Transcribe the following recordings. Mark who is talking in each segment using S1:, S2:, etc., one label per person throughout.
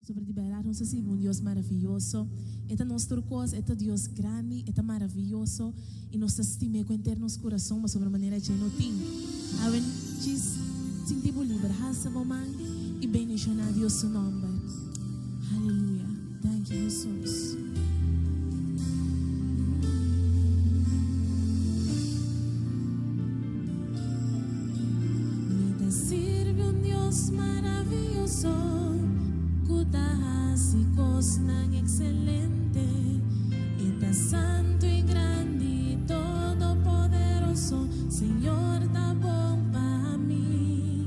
S1: Sobre di bèrdat nos ta sirbi un Dios maravioso. E ta nos tur kos, e ta Dios grandi, e ta maravioso i nos ta stim'é ku henter nos kurason pasobra manera dje no tin. Awe djis sinti bo liber, halsa bo man i bendishoná Dios su nòmber. Aleluya. Danki Hesus. Mi ta sirbi un Dios maravioso ku ta hasi kosnan ekselente. E ta santu i grandi i todopoderoso. Señor ta bon pa mi.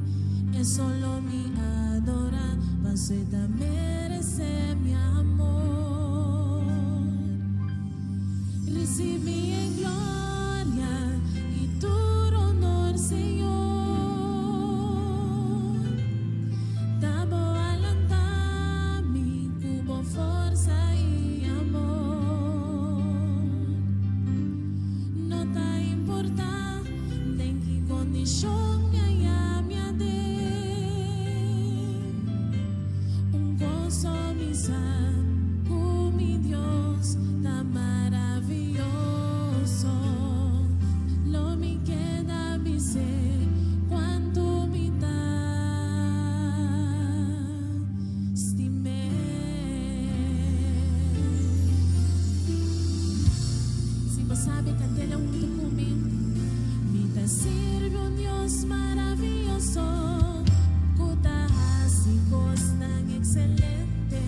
S1: E solo mi adora, paso e ta meresé mi amor. Ricibi e gloria y tur honor, Señor. Ta bo a lanta mi cu bo forsa y amor. No ta importa den ki condicion mi a yami a den. Un goso mi sa cu mi Dios ta maravioso. Lo mi keda bis'é cuantu mi ta stim'é. Si bo sabi cant'el hunto cu mi. Mi ta sirbi un Dios maravioso cu ta haci cosnan excelente.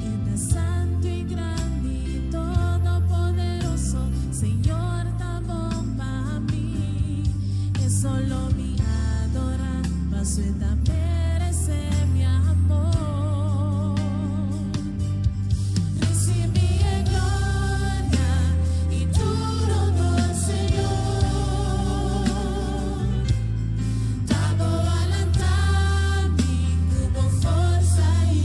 S1: E ta santo y grandi y todopoderoso. Señor ta bon pa mi. E solo mi adora, paso e ta merece mi amor. Ricibi e gloria y tur honor, Señor. Ta bo a lanta mi cu bo forsa y.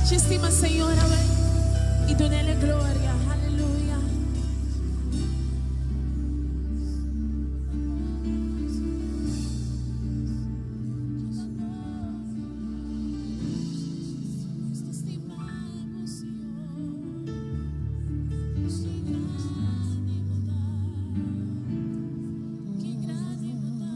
S1: Stima Señor awe i dun'El e gloria. Aleluya. Nos ta stima bo, Señor. Ki grandi bo ta. Ki grandi bo ta.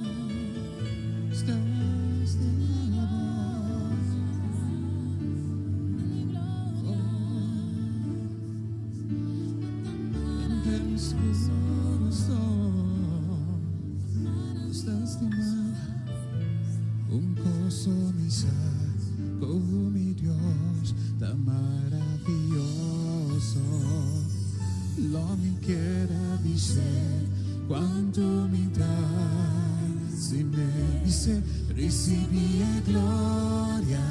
S2: Un kos mi sa ku mi Dios ta maravioso. Lo mi keda bis'é kuantu mi ta stim'é. Bis'é, Risibí e gloria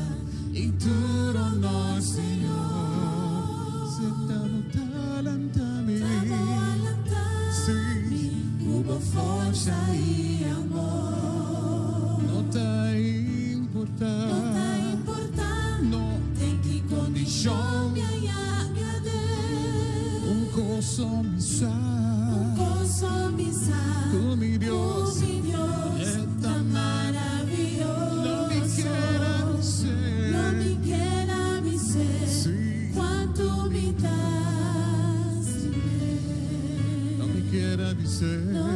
S2: i tur honor, Señor. Si ta bo ta lanta mi, sí, ku bo forsa i amor. No ta importá, no, den ki kondishon. Un kos mi sa, ku mi Dios e ta maravioso. Lo mi keda bis'é, sí, lo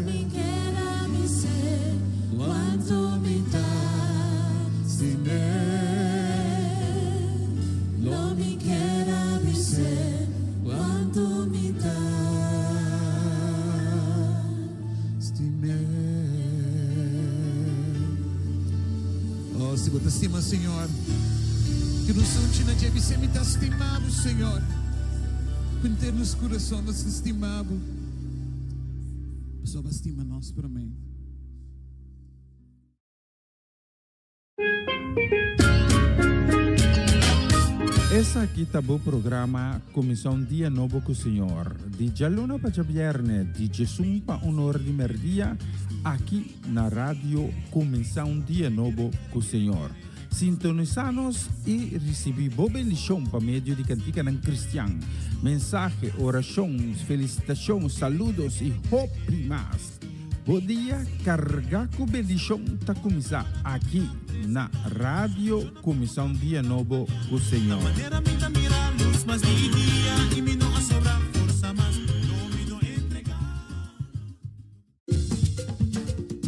S2: mi keda bis'é, kuantu mi ta stim'é. Lo mi keda bis'é kuantu mi ta stim'é. Oh, si bo ta stima Señor, ku nos sunchi na dje bis'é, Mi ta stima bo, Señor. Ku henter nos kurason nos ta stima bo, pasobra bo a stima nos promé.
S3: Esaki ta bo programa Kuminsá un Dia Nobo ku Señor, di djaluna pa djabièrnè, di djesun pa un or di mèrdia, aki na Radio Kuminsá un Dia Nobo ku Señor. Sintonisá nos i risibí bo bendishon pa medio di kantikanan kristian, mensahe, orashon, felisitashon, saludos i hopi mas. Bo dia carga cu bendicion ta cuminsa aki na Radio Cuminsa un Dia Nobo cu Señor.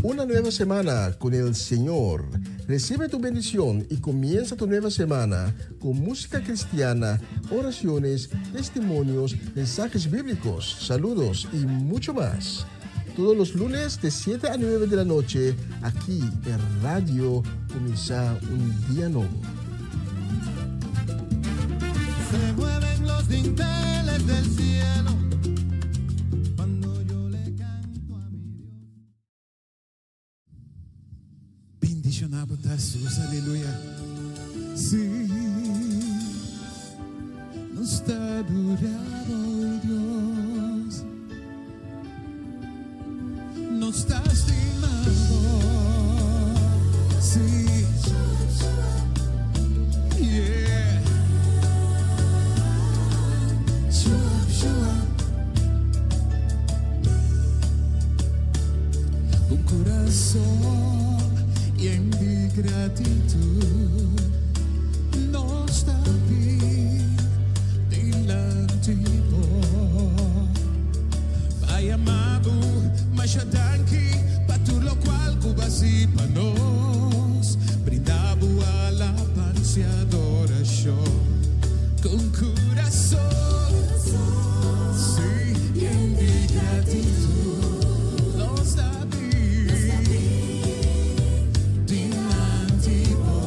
S4: Una nueva semana con el Señor. Recibe tu bendición y comienza tu nueva semana con música cristiana, oraciones, testimonios, mensajes bíblicos, saludos y mucho más. Todos los lunes de 7 a 9 de la noche, aquí en Radio Comienza un Día Nuevo.
S2: Se mueven los dinteles del cielo cuando yo le canto a mi Dios. Bendiciona bo ta Jesus, aleluya. Sí, nos ta adora bo, Dios. Nos ta stima bo. Sí, yeah. Shua, shua. Un corazón yen di gratitud nos ta bin dilanti bo. Pai amado, masha danki pa tur locual cu bo a haci pa nos. Brinda bo alabansa y adoracion cu un corazón, sí, yen di gratitud nos ta bin dilanti bo.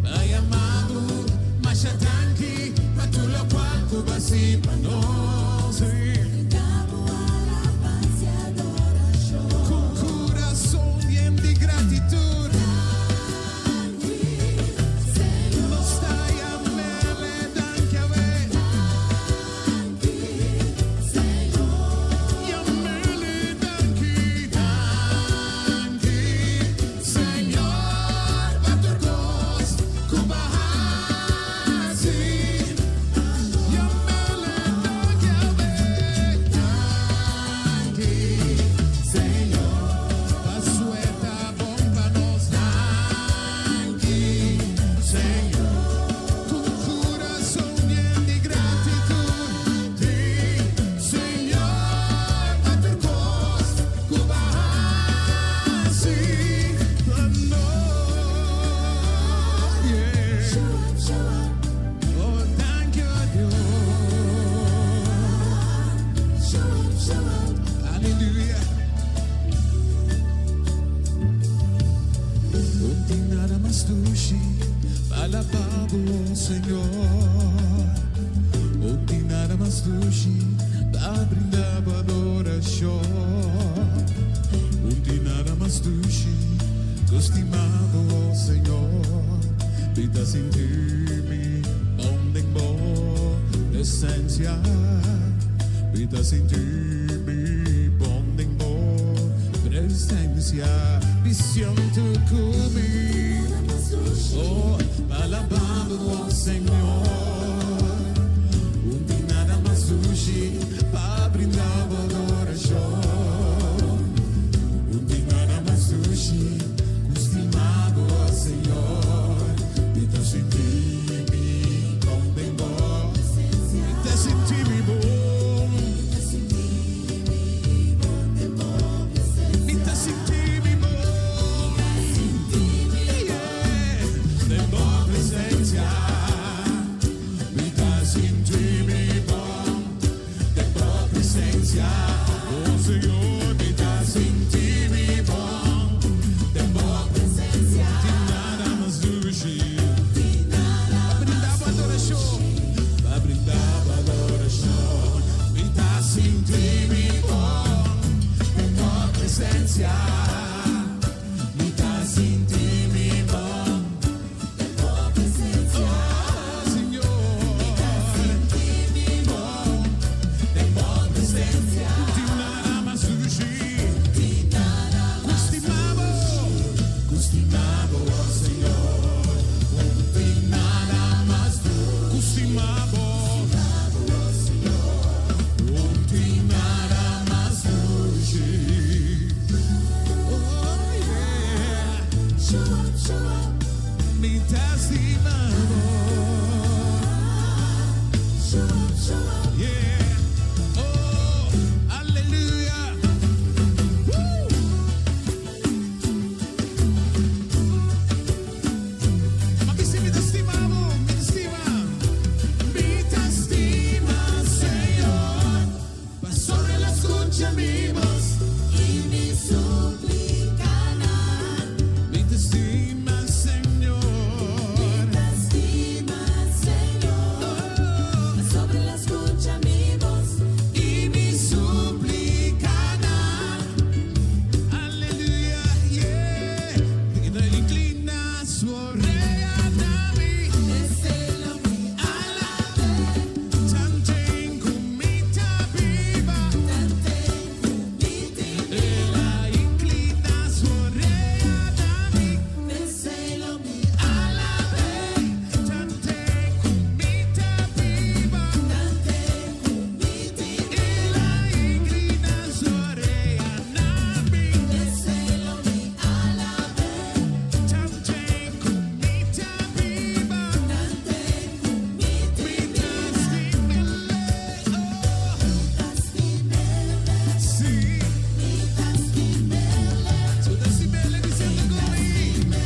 S2: Pai amado, masha danki pa tur locual cu bo a haci pa nos. Sí. Cu corazón. Alabá Bo, Señor. No tin nada mas dushi pa brinda Bo adorashon. No tin nada mas dushi ku stima Bo, Señor. Mi ta sinti mi bon den Bo presensia. Mi ta sinti mi bon den Bo presensia. Bishon ku mi. Oh, alabá Bo, Señor. No tin nada mas dushi pa brinda Bo adorashon. No tin nada mas dushi ku stima Bo, Señor. Mi ta sinti mi bon den Bo. Mi ta sinti mi bon. Mi ta sinti mi bon. Yeah. Den Bo presensia. Mi ta sinti mi bon. Den Bo presensia. Oh Señor, mi ta sinti mi bon. Den Bo presensia. Tin nada mas dushi. Brinda adorashon. Brinda adorashon. Mi ta sinti mi bon. Den Bo presensia. Mi ta sinti mi bon. Oh, Señor. Bon. Den Bo presensia. Tin nada mas dushi. Ku stima Bo. Ku stima Bo, Señor. Tin nada mas ku stima Bo. Tin nada mas dushi. Oh, yeah.
S1: Show up, show up,
S2: Mi ta stima Bo.
S1: Show up, show up.
S2: Yeah. Oh, aleluya. Woo! Ma ku si mi ta stima Bo, mi ta stima. Mi ta stima, Señor. Pasobra El a skucha mi bos.
S1: I mi súplikanan.
S2: Mi ta stima, Señor.
S1: Ta stima, Señor.
S2: Oh,
S1: Pasobra El a skucha mi bos.
S2: I mi súplikanan. Aleluya, yeah. Inkliná su orea na mi.
S1: P'esei lo mi
S2: Alab'é. Tanten ku mi ta biba.
S1: Tanten ku mi tin.
S2: El a inkliná su orea na mi.
S1: P'esei lo mi
S2: Alab'é. Tanten ku mi ta biba.
S1: Tanten ku mi tin.
S2: El a inkliná su orea na mi.
S1: P'esei lo mi alab'é.
S2: Tanten ku mi ta biba.
S1: Tanten ku mi
S2: Mi ta stim'é. Oh, sí.
S1: Mi ta stim'é.
S2: Tú ta stim'é diciendo conmigo.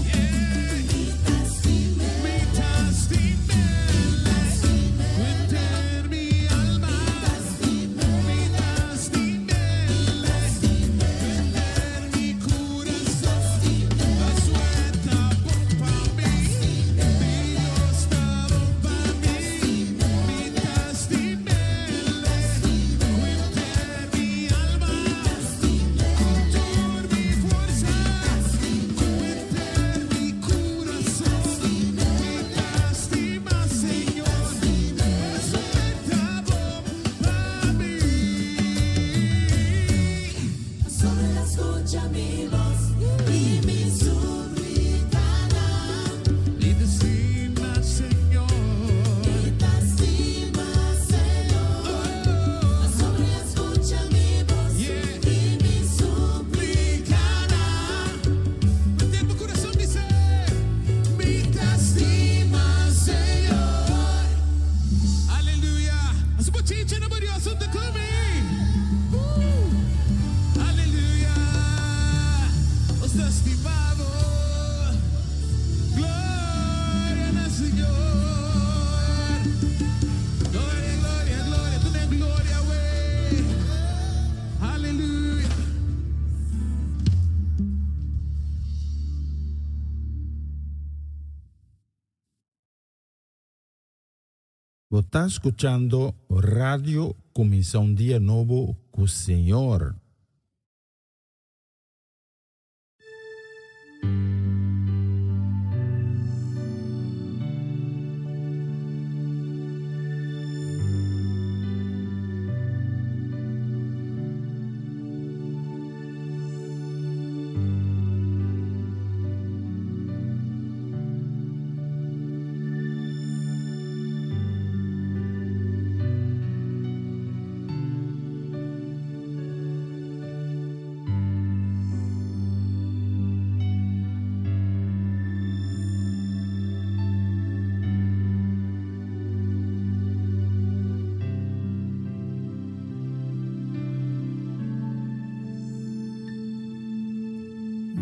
S2: Yeah.
S1: Mi ta stim'é.
S2: Mi ta stim'é. Ku henter mi alma. Mi ta stim'é. Ku henter mi kurason. Paso E ta bon pa mi. Mi Dios ta bon pa mi. Mi ta stim'é. Ku henter mi alma. Ku tur mi forsa. Ku henter mi kurason. Mi ta stima, Señor. Paso E ta bon pa mi.
S1: Pasobra El a skucha mi bos i mi súplikanan.
S2: Mi ta stima, Señor.
S1: Mi ta stima, Señor.
S2: Oh,
S1: Pasobra El a skucha mi bos i mi
S2: Súplikanan. Mete mi kurason bisa. Mi ta stima, Señor. Aleluya. Hasi bochincha na Dios, huntu ku mi. Aleluya.
S3: Bo ta skuchando Radio Kuminsá un Dia Nobo ku Señor.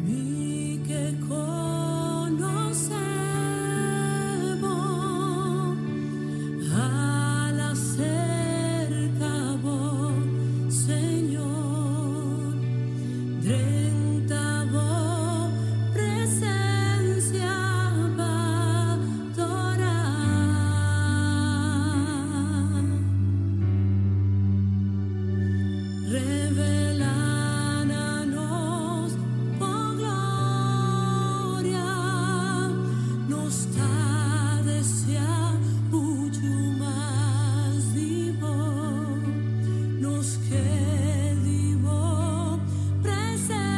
S1: Mi ke konosé bo, hala serka bo, Señor, drenta bo presensia pa adorá. Revelá na nos bo gloria, nos ta deseá muchu mas di bo, nos ke di bo presensia.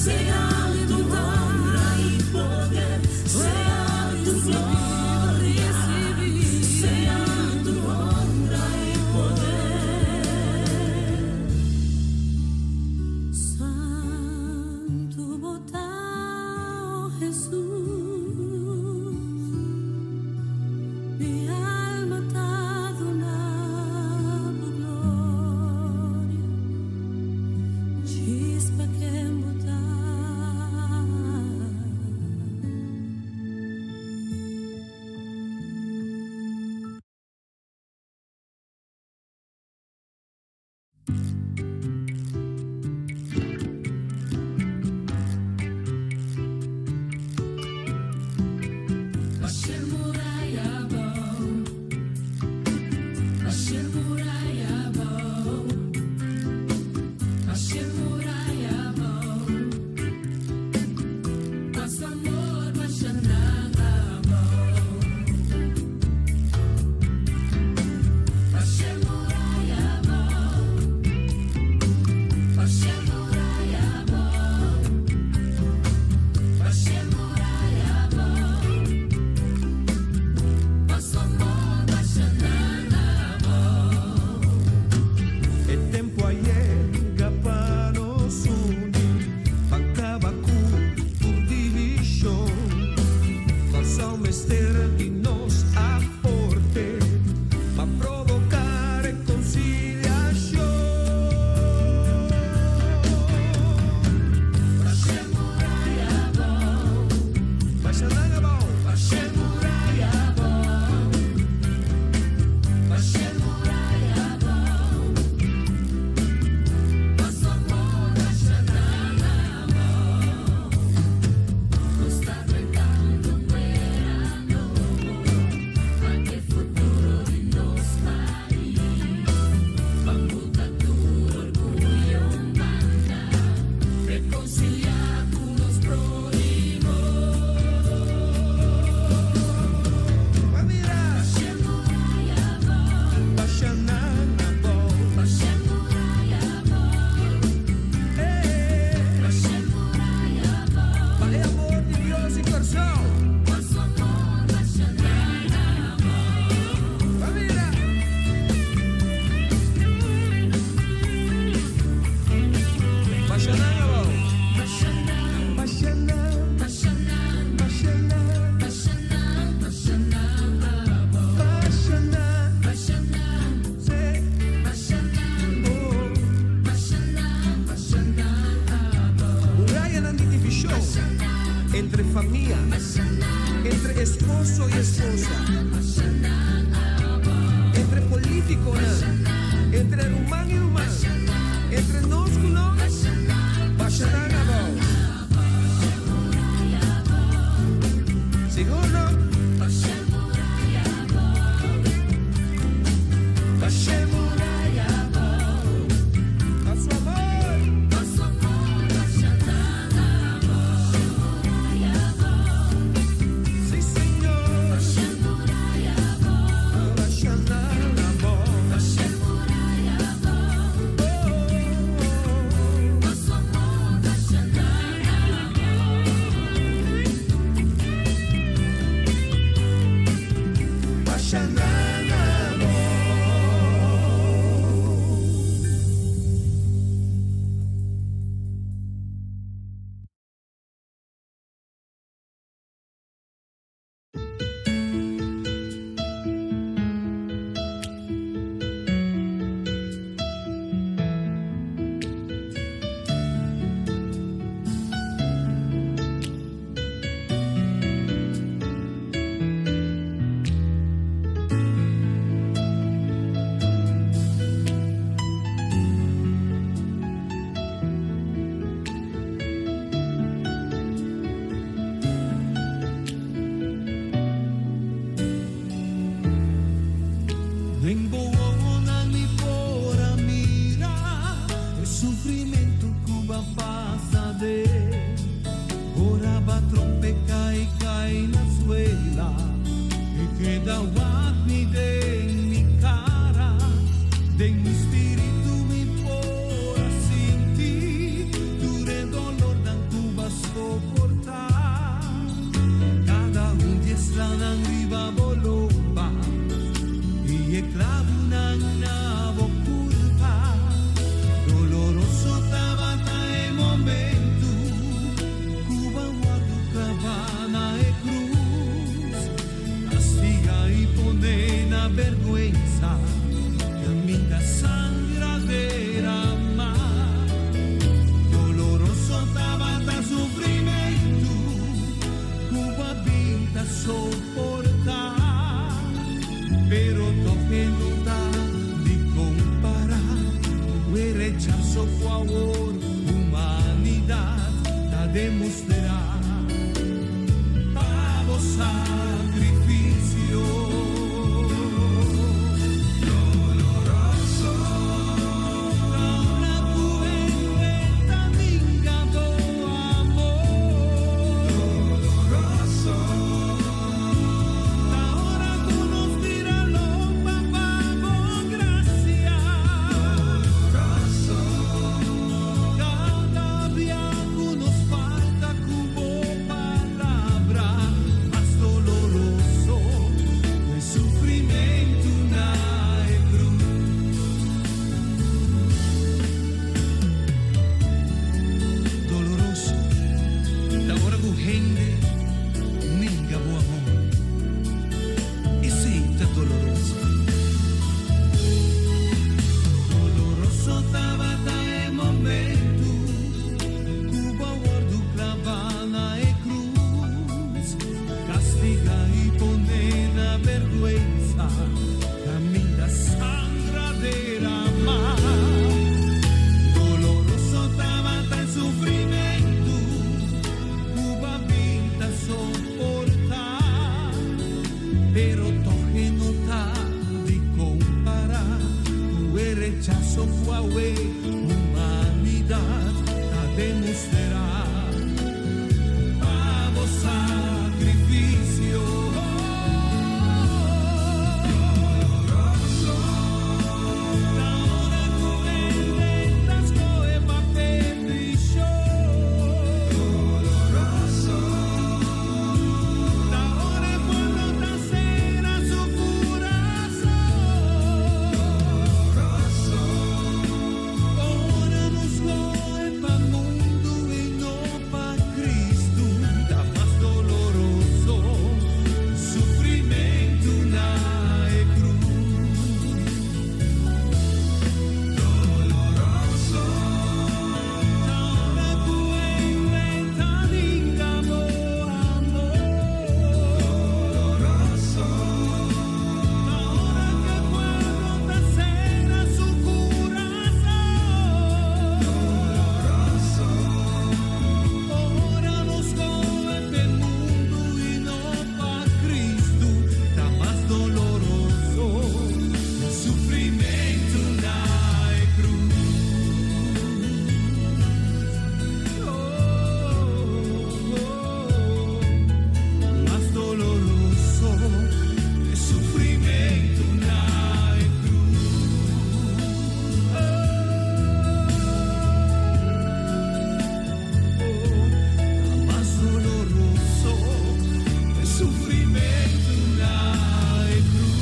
S1: Sea tu honra y poder, sea tu gloria, sea tu honra y poder. Santu Bo ta, Jesus, mi alma ta duna Bo gloria, chispa ken Bo ta.
S5: E tempu a yega pa nos uni, pa kaba ku tur divishon. Kòrsou mester di nos aporte, pa provoká rekonsiliashon. Basha muraya abou, basha nan abou, basha muraya abou, basha muraya abou.
S1: Nos amor basha nan abou. Nos ta drentando un era nobo, pa e futuro di nos pais. Ban bota tur orguyo un banda, rekonsiliá ku nos próhimo.
S5: Ban mira,
S1: Basha muraya abou,
S5: basha nan abou.
S1: basha muraya abou, basha muraya abou.
S5: Pa e amor di Dios i Kòrsou.
S1: Nos amor basha nan abou.
S5: Ban mira. Basha nan abou.
S1: Basha nan,
S5: Basha nan,
S1: basha nan,
S5: basha nan,
S1: basha nan, basha nan abou.
S5: basha nan,
S1: Basha nan,
S5: sí.
S1: basha nan,
S5: Oh.
S1: basha nan, basha nan abou.
S5: Murayanan di divishon entre famia, entre esposo i esposa, entre polítiko, entre ruman i ruman, entre nos ku nos, basha nan abou. Sigur no?
S1: Basha muraya abou,
S5: Basha
S1: muraya abou.
S5: Pa su amor.
S1: Nos amor basha nan abou. Muraya abou,
S5: Sí, Señor.
S1: Basha muraya abou,
S5: Basha nan abou.
S1: Basha muraya abou.
S5: Oh, oh, oh.
S1: Nos amor.
S2: demostrá pa bo sakrifisio. Doloroso ta ora ku hende ta ninga bo amor. Doloroso ta ora ku nos bira lomba pa bo grasia. Doloroso kada bia ku nos falta ku bo palabra. Mas doloroso e sufrimentu na e krus. Doloroso ta ora ku hende ninga bo amor. Esei ta doloroso. Doloroso tabata e momento ku b'a wòrdu klavá na e krus, kastigá i poné na bèrgwensa, kaminda sanger a dramá. Doloroso tabata e sufrimentu ku b'a bin ta soportá, pero toch no ta di kompará ku e rechaso ku awe humanidat ta demostrá pa bo sakrifisio. Doloroso ta ora ku hende ta skohe pa bendishon. Doloroso ta ora pueblo ta sera su kurason. Doloroso ora nos skohe pa mundu i no pa Kristu. Ta mas doloroso sufrimentu na e krus. Doloroso ta ora ku hende ta ninga bo amor. Doloroso ta ora ku pueblo ta sera su kurason. Doloroso ora nos skohe pa mundu i no pa Kristu. Ta mas doloroso sufrimentu na e krus. Oh, mas doloroso e sufrimentu na e krus. Oh, mas doloroso e sufrimentu na e krus.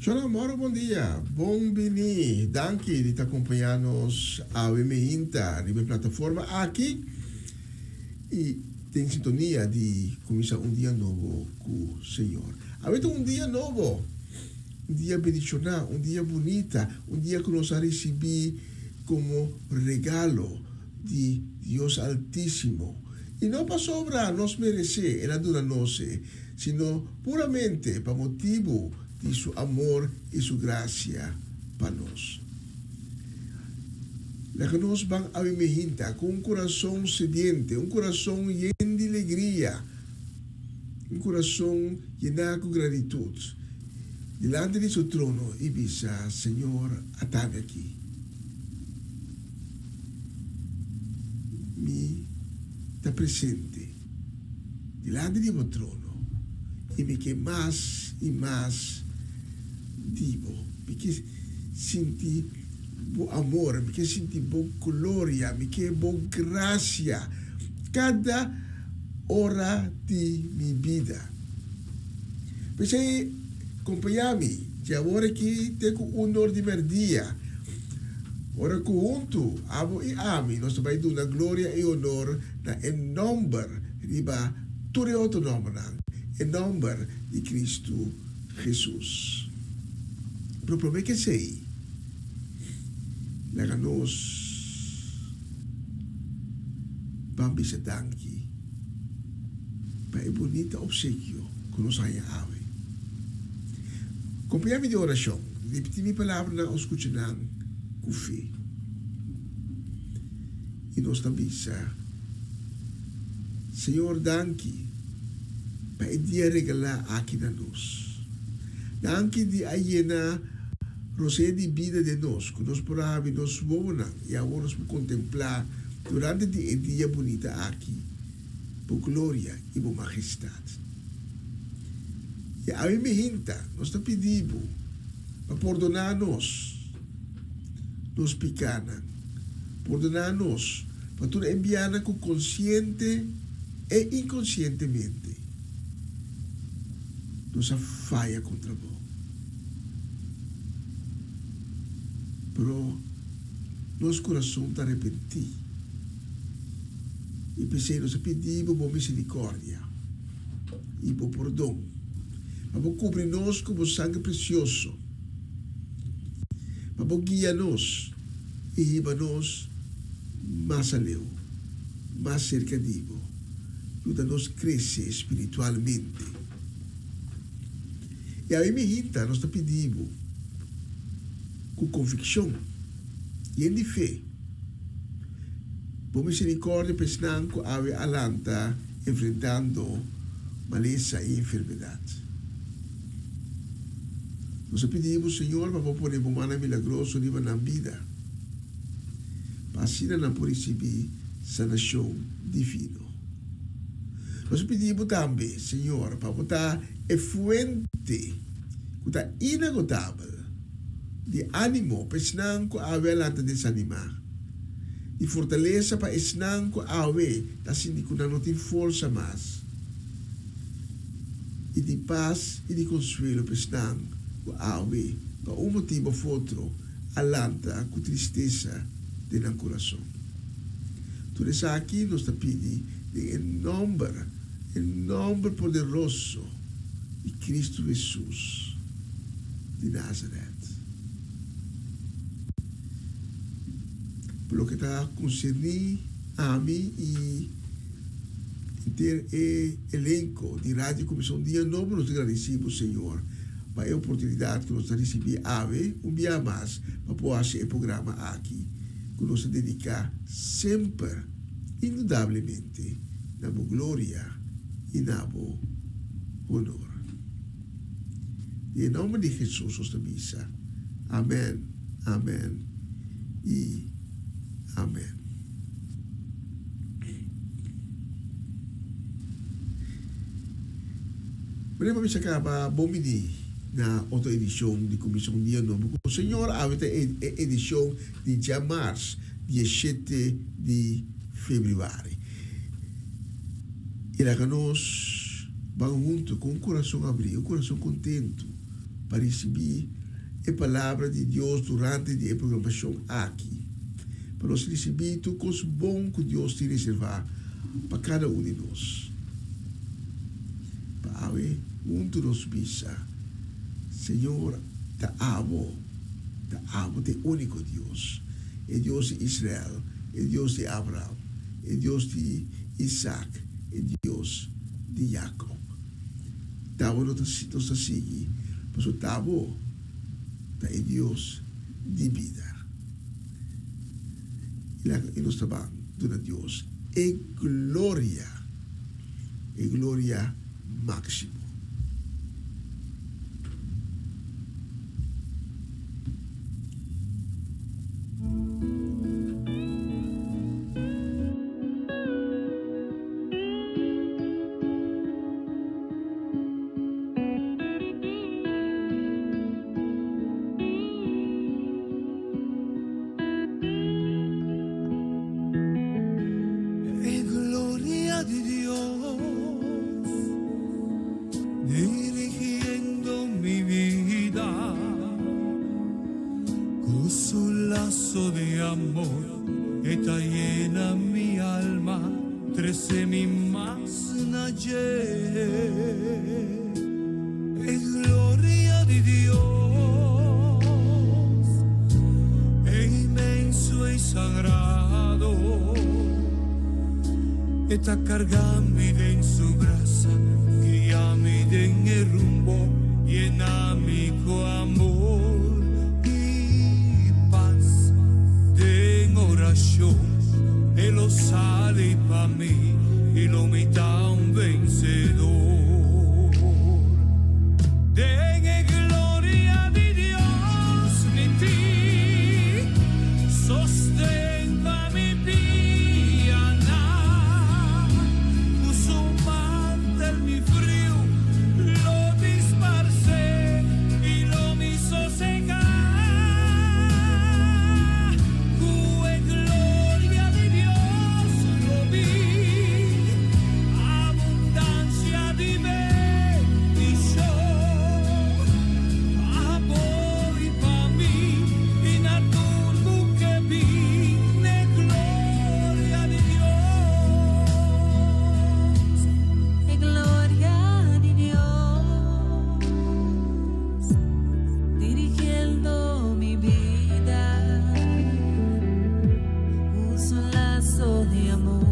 S4: Shona Moro, bon dia. Bon bini. Danki di ta kompañá nos awe meinta riba e plataforma aki i den sintonia di kuminsá un dia nobo ku Señor. Awe ta un dia nobo, un dia bendishoná, un dia bunita, un dia ku nos a risibí komo regalo di Dios Altísimo. I no pasobra nos meresé el a duna nos e, sino puramente pa motibu di su amor i su grasia pa nos. Laga nos ban awe mehinta ku un kurason sediente, un kurason yen di legria, un kurason yená ku gratitut, dilanti di su trono i bisa, Señor, atami aki. Mi ta presente dilanti di bo trono i mi ke mas i mas di bo. Mi ke sinti bo amor, mi ke sinti bo gloria, mi ke bo grasia kada ora di mi bida. P'esei, kompañá mi dje awor aki te ku un or di mèrdia, ora ku huntu abo i ami nos ta bai duna gloria i onor na e nòmber riba tur e otro nòmbernan, e nòmber di Kristu Hesus. Pero promé ku esei, laga nos. Ban bisa danki pa e bunita opsekio ku nos haña awe. Kompañá mi den orashon, ripití mi palabranan o skucha nan ku fe. I nos ta bisa, Señor danki pa e dia regalá aki na nos. Danki di a yena rosea di bida den nos, ku nos por a habri nos wowonan i awor nos por kontemplá durante di e dia bunita aki bo gloria i bo majestat. I awe mihinta nos ta pidi bo pa pordoná nos nos pikánan, pordoná nos pa tur e bianan ku konsiente e inkonsientemente nos a faya kontra bo. Pero nos kurason ta arepentí i p'esei nos a pidi bo bo miserikòrdia i bo pordon, pa bo kubri nos ku bo sanger presioso, pa bo guia nos i hiba nos mas aleu, mas serka di bo, yuda nos krese spiritualmente. I awe mihinta nos ta pidi bo ku konvikshon yen di fe, bo miserikòrdia pa esnan ku awe a lanta enfrentando malesa i enfermedat. Nos a pidi bo, Señor, pa bo pone bo mannan milagroso riba nan bida, pa asina nan por risibí sanashon divino. Nos a pidi bo tambe, Señor, pa bo ta e fuente ku ta inagotabel di ánimo pa esnan ku awe a lanta desanimá, di fortalesa pa esnan ku awe ta sinti ku nan no tin forsa mas, i di pas i di konsuelo pa esnan ku awe, pa un motibu òf otro, a lanta ku tristesa den nan kurason. Tur esaki nos ta pidi den e nòmber, e nòmber poderoso di Cristo Hesus di Nazaret. Pa loke ta konserní ami i henter e elenko di Radio Komishon Dia Nobo, nos ta gradisí bo Señor pa e oportunidat ku nos ta risibí awe un bia mas pa por hasi e programa aki. Ku nos ta dediká semper indudablemente na bo gloria i na bo honor. Den e nomber di Hesus nos ta bisa, Amen, amen i amen. Mira pa mi sa kaba bon bini na otro edishon di Komishon Dia Nobo ku Señor. Awe ta e edishon di djamars dieshete di febrüari. I laga nos ban huntu ku un kurason abrí, un kurason kontentu pa risibí e Palabra di Dios durante di e programashon aki, pa nos risibí tur kos bon ku Dios tin reservá pa kada un di nos. Pa awe huntu nos bisa, Señor, ta abo. Ta abo ta e úniko Dios, e Dios di Israel, e Dios di Abraham, e Dios di Isaac, e Dios di Jacob. Ta abo nos ta sigui, pasobra ta abo ta e Dios di bida. I nos ta ban duna Dios e gloria, e gloria máximo.
S2: E gloria di Dios dirigiendo mi vida cu su lazo de amor e ta yena mi alma trece mi mas na dje. E gloria di Dios e inmenso y sagrado.
S6: E ta karga mi den su brasa, guia mi den e rumbo, yena mi ku amor i pas. Den orashon e lo sali pa mi i lo mi ta un vensedor. Den e gloria di Dios mi tin sosten pa mi pianan. Ku su mantel mi friu lo disparsé i lo mi sosegá. Ku e gloria di Dios lo bin abundansia di bendishon. Pa bo i pa mi i na tur ku ke bin e gloria di Dios.
S1: E gloria di Dios dirigiendo mi bida. Uso un lazo de amor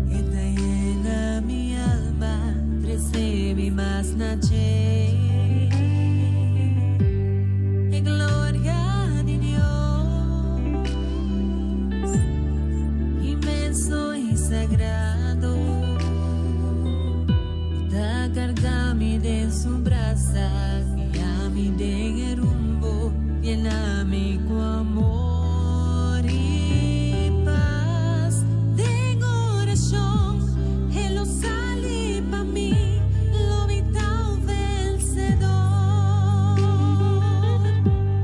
S1: que te llena mi alma, trece mi más noche. E gloria di Dios, inmenso i sagrado, ta karga mi den su brasa, guia mi den rumbo, yena mi ku amor i pas. Den orashon, e lo sali pa mi, lo mi ta un vensedor.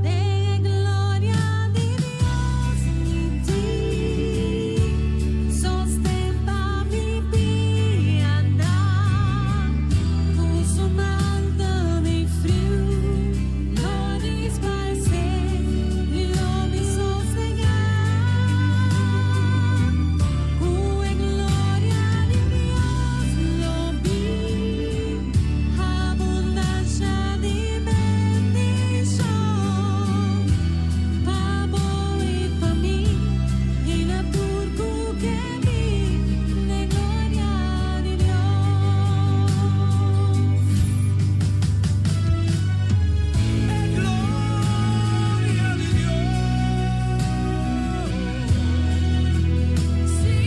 S1: Den gloria di Dios mi tin sosten pa mi pianan. Ku su mantel mi friu lo disparsé, lo mi sosegá. Ku e gloria di Dios lo bin abundansia di bendishon. Pa bo i pa mi i na tur ku ke bin e gloria di Dios.
S6: E gloria di Dios.
S1: Sí,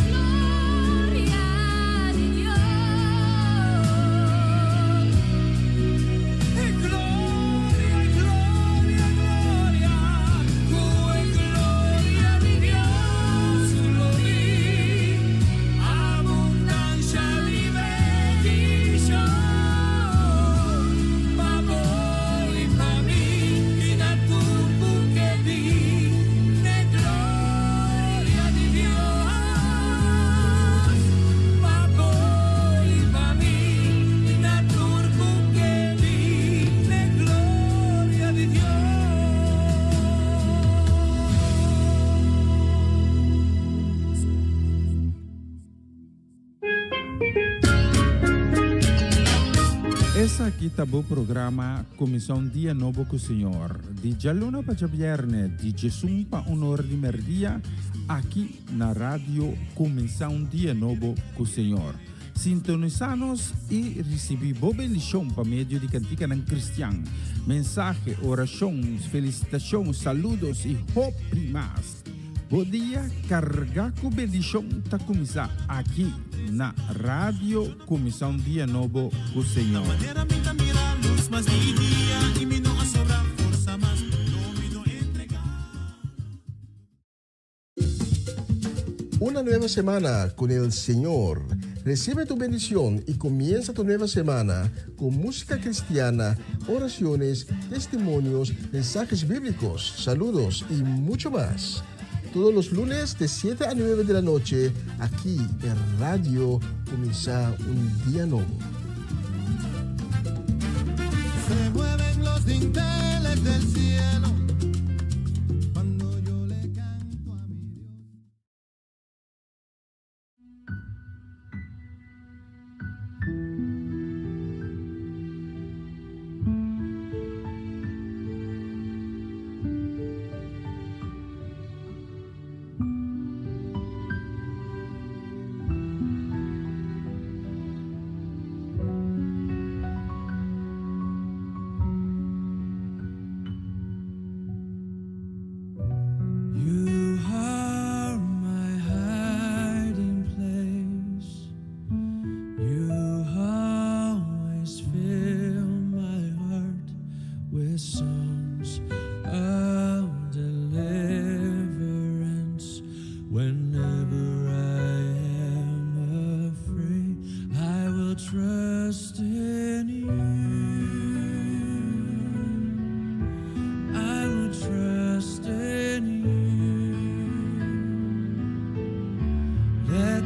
S1: gloria di Dios.
S6: E gloria, gloria, gloria, ku e gloria di Dios lo bin abundansia di bendishon. Pa bo i pa mi i na tur ku ke bin e gloria di Dios. Pa bo i pa mi i na tur ku ke bin e gloria di Dios.
S3: Esaki ta bo programa Kuminsá un Dia Nobo ku Señor, di djaluna pa djabièrnè, di djesun pa un or di mèrdia, aki na Radio Kuminsá un Dia Nobo ku Señor. Sintonisá nos i risibí bo bendishon pa medio di kantikanan kristian, mensahe, orashon, felisitashon, saludos i hopi mas. Bo dia kargá ku bendishon ta kuminsá aki na Radio Kuminsá un Dia Nobo ku Señor.
S2: Manera mi ta mira lus mas di dia i mi no a sobra forsa mas, no mi no entregá.
S4: Una nueva semana con el Señor. Recibe tu bendición y comienza tu nueva semana con música cristiana, oraciones, testimonios, mensajes bíblicos, saludos y mucho más. Todos los lunes de 7 a 9 de la noche, aquí en Radio Kuminsá un Dia Nobo.
S2: Se mueven los dinteles del cielo cuando yo le canto a mi Dios.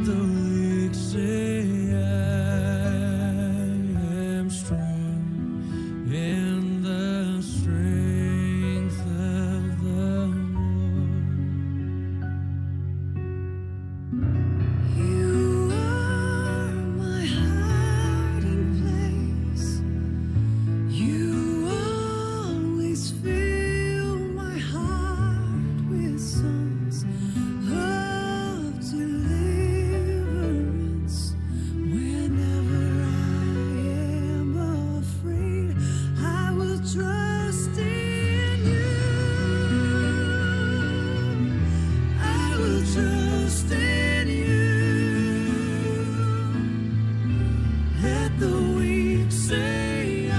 S6: the weak say I am strong in the strength of the Lord.
S1: You are my hiding place. You always fill my heart with songs of deliverance. Whenever I am afraid, I will trust in you. I will trust in you. Let the weak say I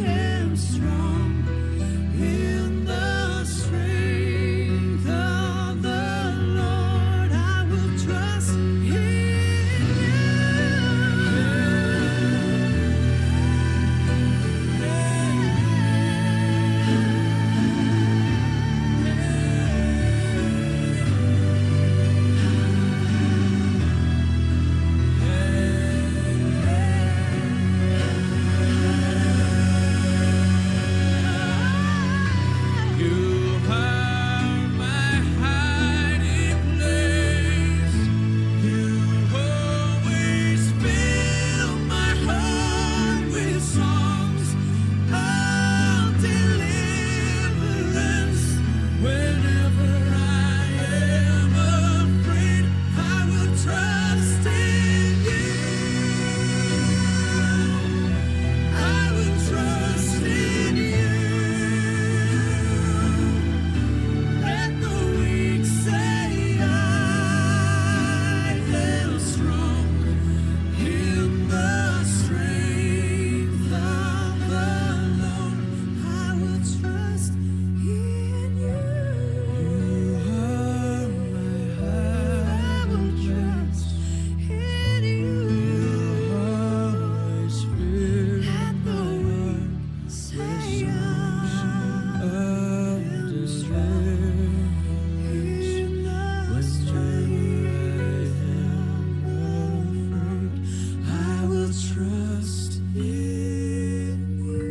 S1: am strong in the strength of the Lord. I will trust in
S6: You are my hiding place. You always fill my heart with songs of deliverance. Whenever I am afraid, I will trust in you. I will trust in you. Let the weak say I am strong in the strength of the Lord.
S1: I will trust in you.
S6: You are my
S1: I will trust in you.
S6: always fill
S1: Let the weak say I
S6: of
S1: am strong in the strength of the Lord.
S6: I will trust in you.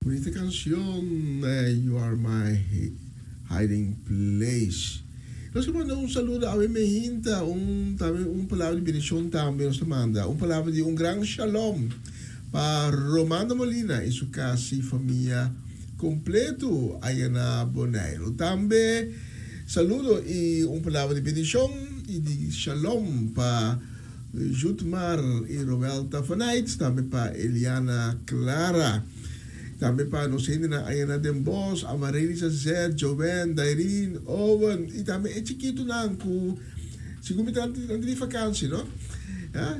S4: Bunita canción, You Are My Hiding Place. Nos ta manda un saludo a Mehinta, un, tambe un palabra di bendicion tambe nos ta manda. Un palabra di un gran shalom pa Romando Molina y su casa y famia completo aya na Bonaire. Tambe saludo y un palabra di bendicion y di shalom pa Jutmar y Roelta Van tambe pa Eliana Clara. Tambe pa nos hendenan aya na Den Bosch, Amarelisa Zet, Joanne, Dairine, Owen y tambe e chikitonan cu segun mi ta nan di vakantie, no? Ja?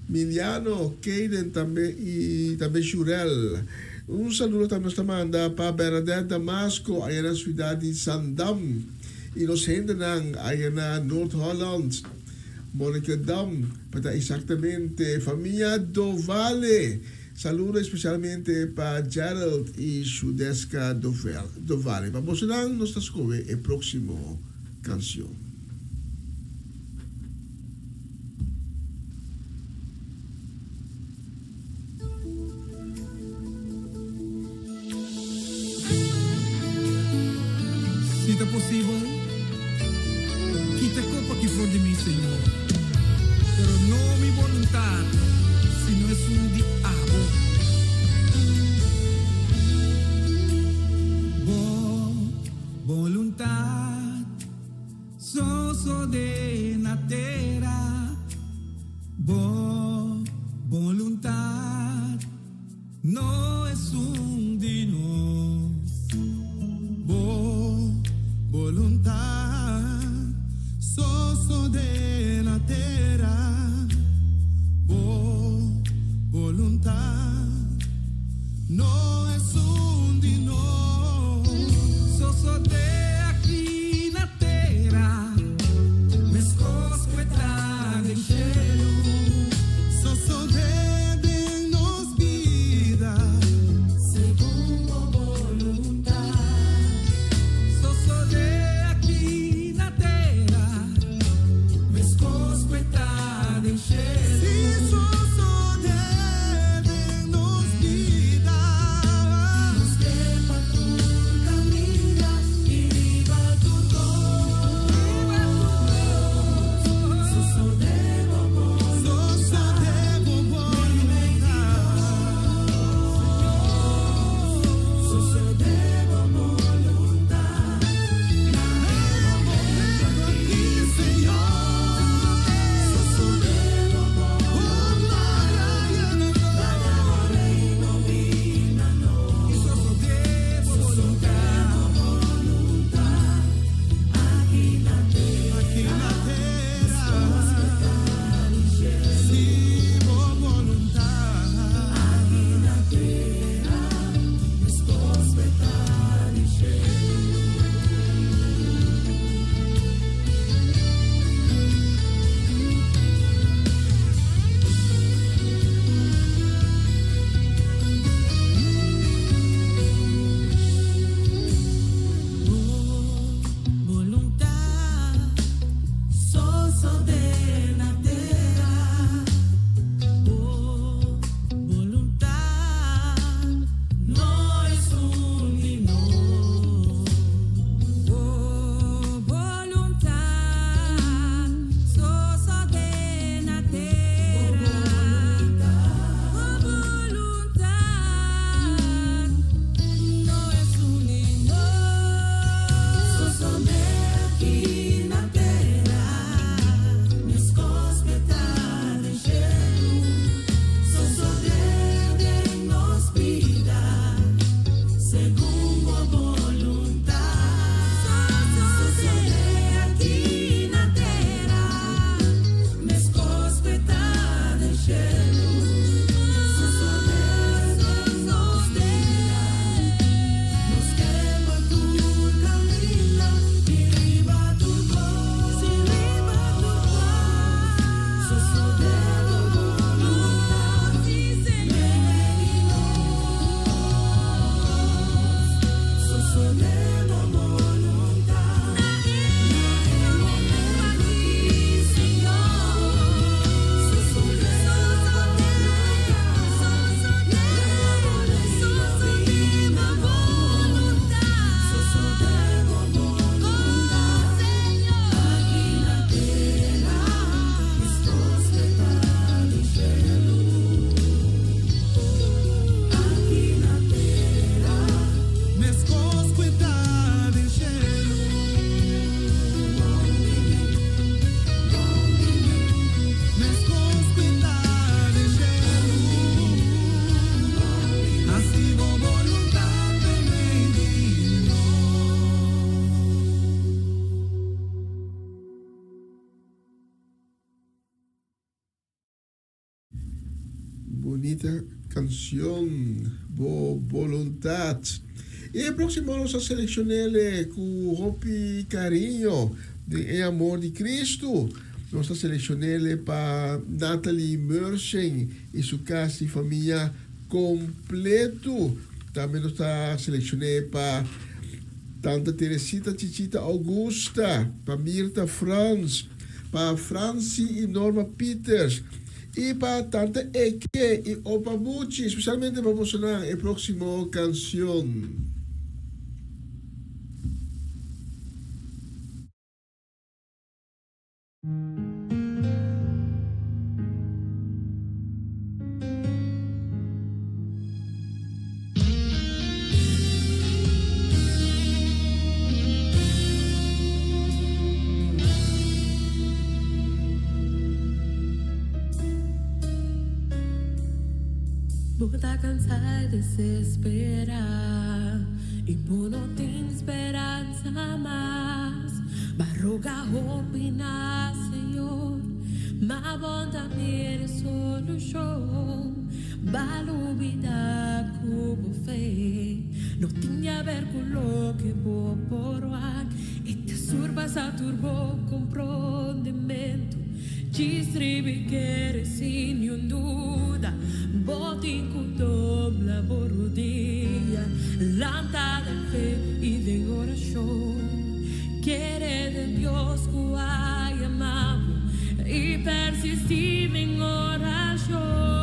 S4: Miliano, Kaden tambe y tambe Jurel. Un saludo tambe nos ta manda pa Bernadette Damasco aya na ciudad di Zaandam y nos hendenan aya na Noord-Holland. Monica Dam, pa ta exactamente famia Dovale. Saludo especialmente pa Gerald y Shudeska Dovale. Pa bosonan nos ta scoge e proximo cancion.
S6: Si ta posibel, kita e kopa aki for di mi, Señor. Pero no mi boluntat, sino esun di abo. Bo boluntat.
S2: boluntat, no esun di nos.
S5: Sosodé aki na tera, meskos ku e ta den shelu.
S2: Sosodé den nos bida,
S1: Segun bo boluntat.
S5: Sosodé aki na tera, meskos ku e ta den shelu.
S2: Si sosodé den nos bida.
S1: Nos ke pa tur kaminda i riba tur kos. Sosodé bo boluntat.
S2: Sosodé bo boluntat.
S1: Sosodé bo boluntat.
S2: Aki, Señor.
S1: Sosodé bo boluntat. Laga bo reino bin na nos.
S5: Sosodé bo boluntat.
S1: Boluntat. Aki na tera.
S2: Aki na tera. Si bo boluntat.
S1: Aki na tera. Meskos ku e ta den shelu. Bo boluntat sosodé na tera. Bo boluntat no esun di nos.
S7: Bo boluntat sosodé na tera. Bo boluntat no esun di nos.
S1: Sosodé aki na tera, meskos ku e ta den shelu. Sosodé den nos bida, segun bo boluntat. Sosodé aki na tera, meskos ku e ta den shelu. Sosodé den nos bida, nos ke pa tur kaminda i riba tur kos. Riba tur kos. Sosodé bo boluntat, meimei di nos. Sosodé bo boluntat, na e momento aki, Señor. Sosodé bo boluntat, sosodé bo boluntat, sosodé bo boluntat, aki na tera, meskos ku e ta den shelu. Aki na tera,
S2: Meskos ku e ta den shelu. Meskos ku e ta den shelu. Hasi bo boluntat meimei di nos.
S4: Bunita kanshon, Bo Boluntat. I e próksimo nos a selekshon'é ku hopi kariño den e amor di Kristu. Nos a selekshon'é pa Natalie Mershing i su kas i famia kompletu. Tambe nos ta selekshon'é pa Tanta Teresita Chichita Augusta, pa Mirta Frans, pa Francie i Norma Pieters i pa Tante Eke i Opa Buchi, spesialmente pa bosonan e próksimo kanshon.
S1: Bo ta kansá i desesperá i bo no tin speransa mas. B'a roga hopi na Señor, ma bo n' ta mira solushon.
S7: B'a lubida ku bo fe no tin di aber ku loke bo por wak. E ta surpasa tur bo komprondementu. Djis riba i kere sin niun duda. Bo tin ku dobla bo rudia, lanta den fe i den orashon. Kere den Dios ku a yama bo i persistí den orashon.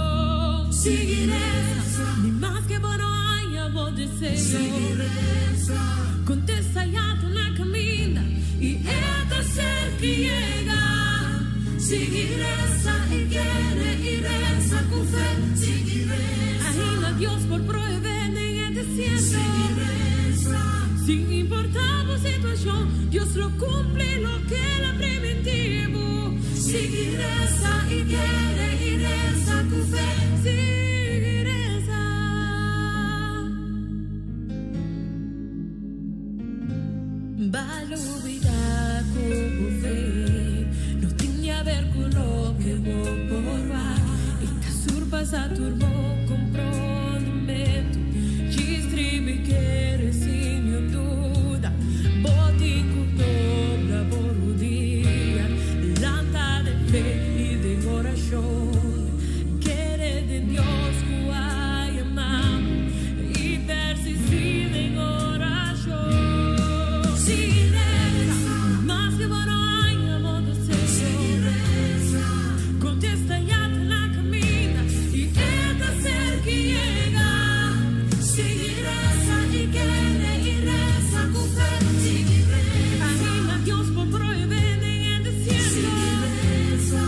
S7: Sigui resa, ni maske bo no haña bo deseo. Sigui resa, kontesta ya ta na kaminda i e ta serka yega. Sigui resa i kere i resa ku fe. Sigui resa, ainda Dios por prohibé den e desierto. Sigui resa, sin importá bo situashon, Dios lo kumpli loke el a primintí bo. Sigui resa i kere i resa ku fe. Sigui resa. B'a lubida ku bo fe no tin di aber ku loke bo por wak. E ta surpasa tur bo komprondementu. Djis tribi i kere sin niun duda. Bo tin ku dobla bo rudia, lanta den fe i den orashon. Kere den Dios ku a yama bo. I persistí den orashon. Sigui resa, maske bo no haña bo deseo. Sigui resa, kontesta ya ta na kaminda i e ta serka i yega. Sigui resa i kere i resa ku fe. Sigui resa, ainda Dios por prohibé den e desierto. Sigui resa,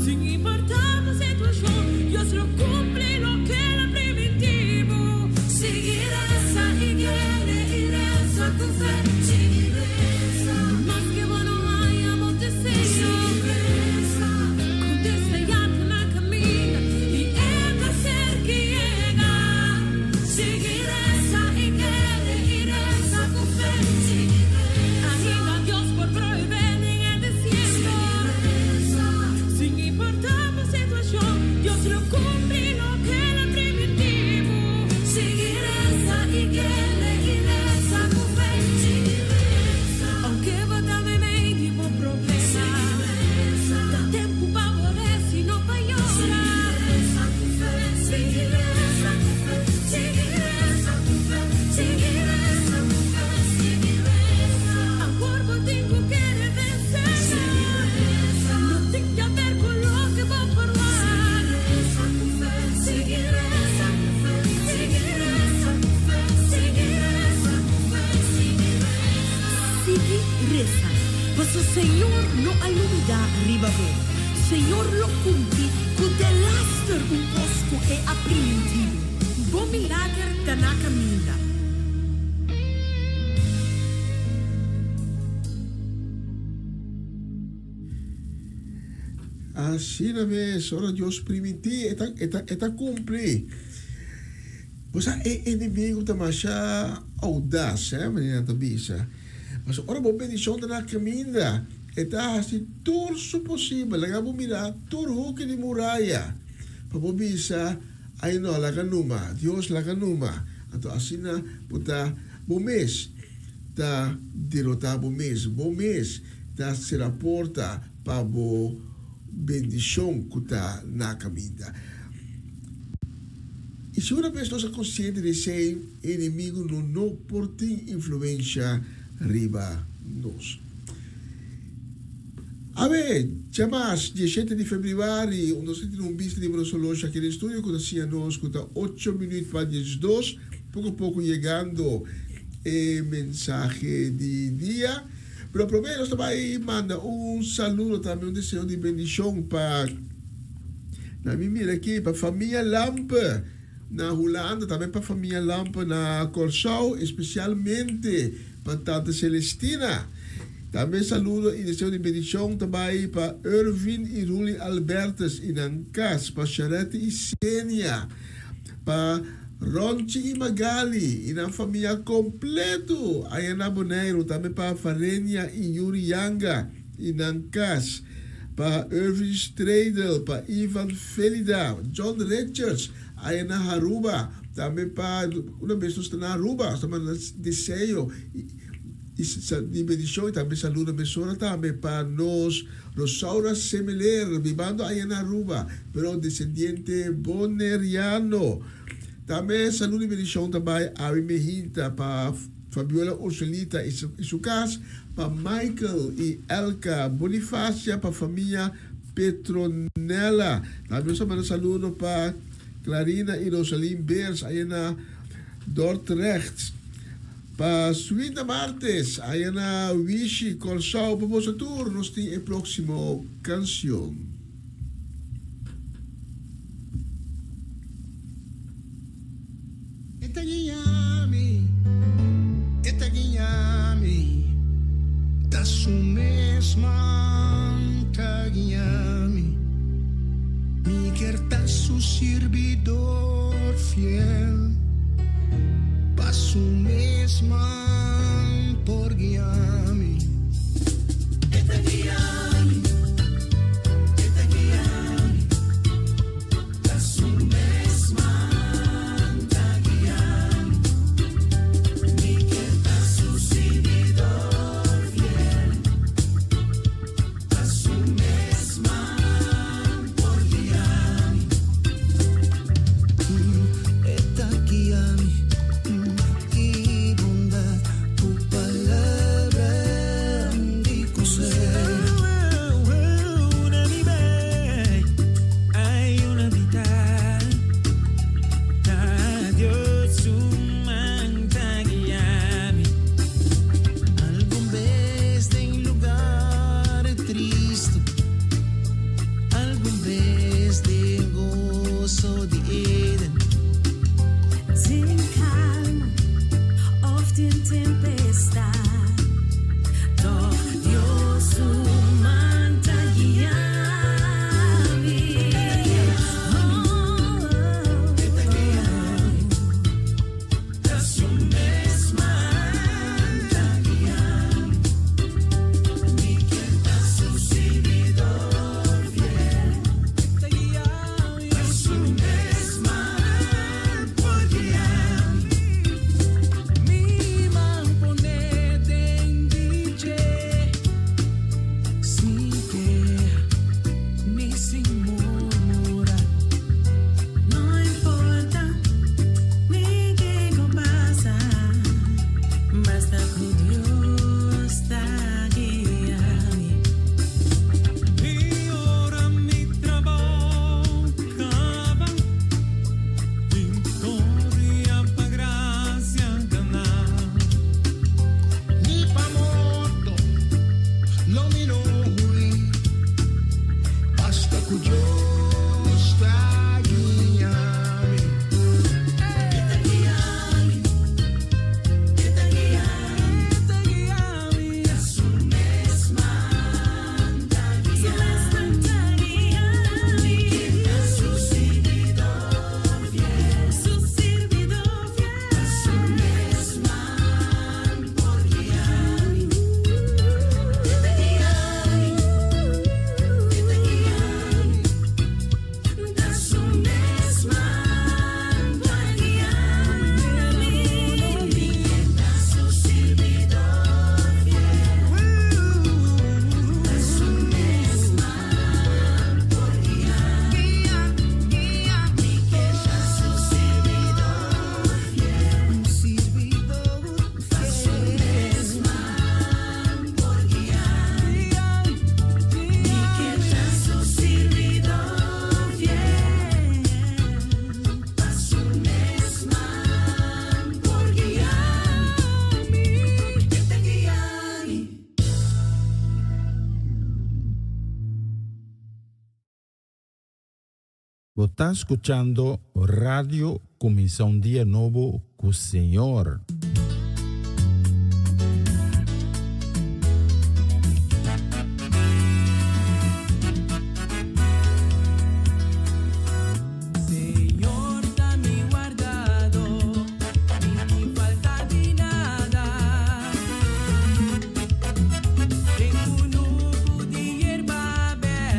S7: sin importá bo situashon, Dios lo kumpli loke el a primintí bo. Sigui resa i kere i resa ku fe. Sigui resa, maske bo no haña bo deseo. Sigui resa, kontesta ya ta na kaminda i e ta serka i yega. Sigui resa i kere i resa ku fe. Sigui resa, ainda Dios por prohibé den e desierto. Sigui resa, sin importá bo situashon, Dios lo kumpli loke el a primintí bo. Sigui resa i kere i resa ku fe. Sigui resa, aunke bo ta meimei di bo problema. Sigui resa, ta tempu pa bo resa i no pa yora. Sigui resa ku fe, sigui resa ku fe, sigui resa ku fe, sigui resa ku fe, sigui resa. Awor bo tin ku kere vense. Sigui resa, no tin di aber ku loke bo por wak. Sigui resa ku fe, sigui resa ku fe, sigui resa ku fe, sigui resa ku fe, sigui resa.
S8: Sigui resa, paso Señor no a lubidá riba bo. Señor lo cumpli cu delaster un cos cu E a primintí bo. Bo milager ta na caminda.
S4: Asina mes, ora Dios primintí, e ta, e ta, e ta cumpli. Bo sa, e enemigo ta masha audaz, eh, manera nan ta bisa. Pasobra ora bo bendicion ta na caminda, e ta haci tur su posibel, laga bo mira tur hoki di muraya, pa bo bisa, Ay no, laga numa, Dios laga numa. Anto asina bo ta bo mes ta derota bo mes, bo mes ta cera porta pa bo bendicion cu ta na caminda. I si una bes nos a konsiente di esei, e enemigu no no por tin influensha riba nos. Awe, djamas, dieshete di febrüari, un nos a tin un bista di nos oloshi aki den studio ku ta siña nos ku ta ocho minüt pa diesdos, poko poko yegando e mensahe di dia. Pero promé nos ta bai manda un saludo tambe, un deseo di bendishon pa. Na mi mira aki pa famia Lampe na Hulanda, tambe pa famia Lampe na Kòrsou, espesialmente pa tante Celestina. Tambe saludo i deseo di bendishon ta bai pa Ervin i Ruli Albertus i nan kas, pa Sharette i Senia, pa Ronchi i Magali i nan famia kompleto aya na Boneiru, tambe pa Farenia i Yuri Yanga i nan kas. pa Irvin Stradel, pa Ivan Felida, John Richards, aya na Aruba, tambe pa una bes nos ta na Aruba, nos ta manda deseo y di bendicion y tambe saludo mesora tambe pa nos Rosaura Semeler, bibando aya na Aruba, pero descendiente Boneriano. Tambe saludo y bendicion ta bay awe mehinta pa Fabiola Ursulita y su cas, pa Michael y Elka Bonifacia, pa famia Petronella. Tambe nos a manda saludo pa Clarina y Rosalyn Beers aya na Dordrecht. Pa Swinda Martes aya na Wishi, Kòrsou. Pa boso tur nos tin e próximo cancion.
S9: E ta guia mi, e ta guia mi, ta su mes man ta guia mi. Mi kier ta su sirbidor fiel, pa su mes man por guia mi. E ta guia mi, e ta guia mi. Ta su mes man ta guia mi. Mi kier ta su sirbidor fiel. Pa su mes man por guia mi. E ta guia mi. Ki bondad ku palabra di konsuelo.
S1: Den kalma òf den tempestat, tòg Dios su man ta guia mi. Oh, Ta su mes man ta guia mi. Mi kier ta su sirbidor fiel. Pa su mes man por guia mi.
S7: Mi man pone den dje, sin keha ni sin murmurá.
S1: No importa ni kiko pasa, basta ku Dios ta guia mi.
S6: I ora mi trabou kaba, viktoria pa grasia ganá.
S9: Ni pa morto, lo mi no hui, basta ku Dios ta guia mi.
S1: E ta guia mi, e ta guia mi,
S7: Ta guia mi.
S1: Su mes man ta guia mi. Su sirbidor fiel, su sirbidor fiel, su mes man por guia mi. E ta guia mi, e ta guia mi. Ta su mes man por guia mi. Ta su sirbidor fiel. Ta su mes man por guia mi. Mi kier ta su sirbidor fiel. Pa su mes man por guia mi. Mi kier ta su sirbidor fiel. Pa su mes man por guia mi. E ta guia mi.
S3: Bo ta skuchando Radio Kuminsá un Dia Nobo ku Señor.
S7: Señor ta mi wardadó, mi no tin falta di nada. Den kunuku di yerba bèrdè.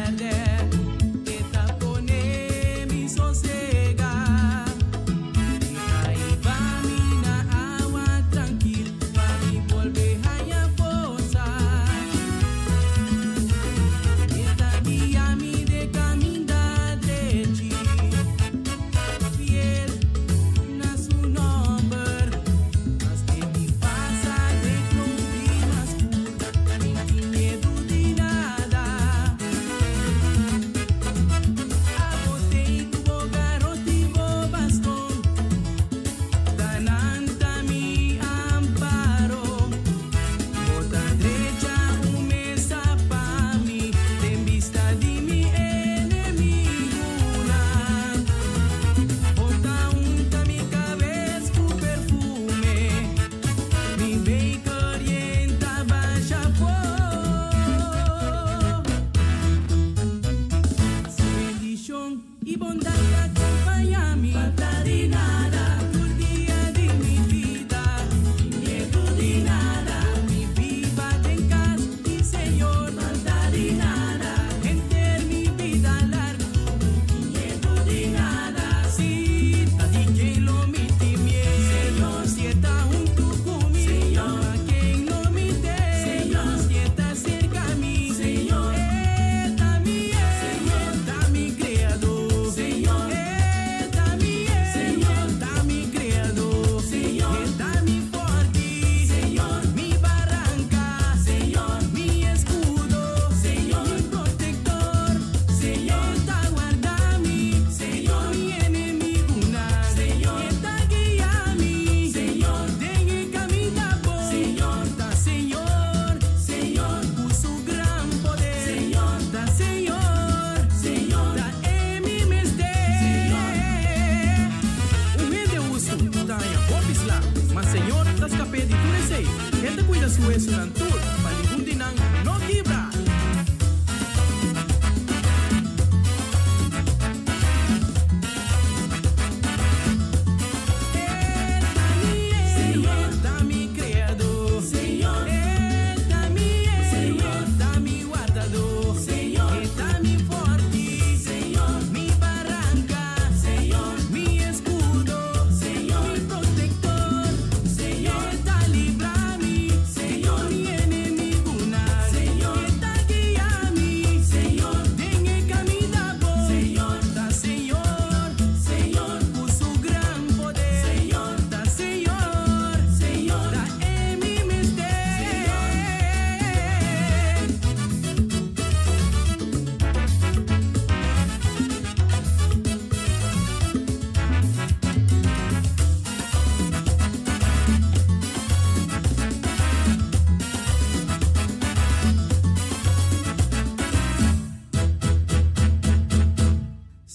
S5: E ta kuida su wesunan tur, pa ningun di nan no kibra.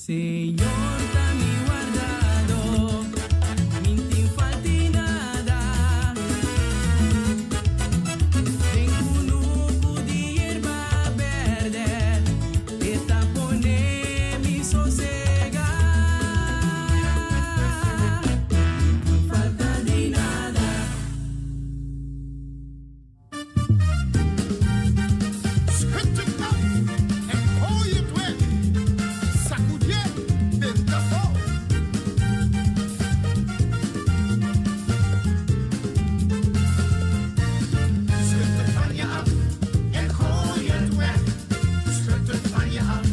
S5: Señor ta mi wardadó, mi n' tin falt'i nada. Den kunuku di yerba bèrdè, E ta pone mi sosegá. Falta di nada.
S9: Schud het af en gooi het weg. Sacudié, benta afó. Schud het van je af en gooi het weg. Schud het van je af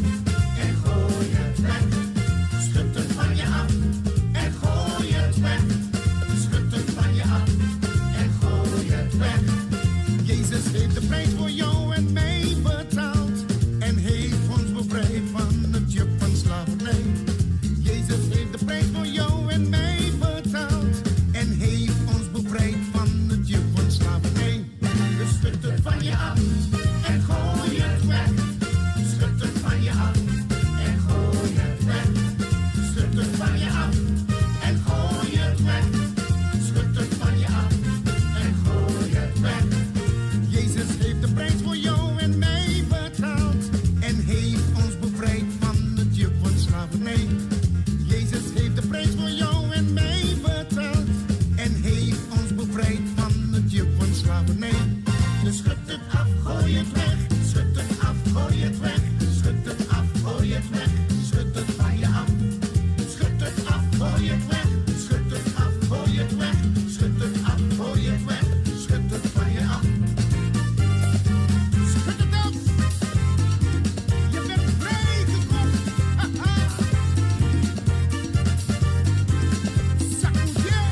S9: en gooi het weg. Schud het van je af en gooi het weg. Schud het van je af en gooi het weg. Jezus heeft de prijs voor jou en mij betaald en heeft ons bevrijd van het juk van slavernij. Jezus heeft de prijs voor jou en mij betaald en heeft ons bevrijd van het juk van slavernij. Dus schud het van je af en gooi het weg. Schud het van je af en gooi het weg. Schud het van je af en gooi het weg. Schud het van je af en gooi het weg. Jezus heeft de prijs voor jou en mij betaald en heeft ons bevrijd van het juk van slavernij. Jezus heeft de prijs voor jou en mij betaald en heeft ons bevrijd van het juk van slavernij. Dus schud het af, gooi het weg. Schud het af, gooi het weg. Schud het af, gooi het weg. Schud het van je af. Schud het af, gooi het weg. Schud het af, gooi het weg. Schud het af, gooi het weg. Schud het van je af. Schud het af. Je bent vrijgekocht. Haha. Sacudié.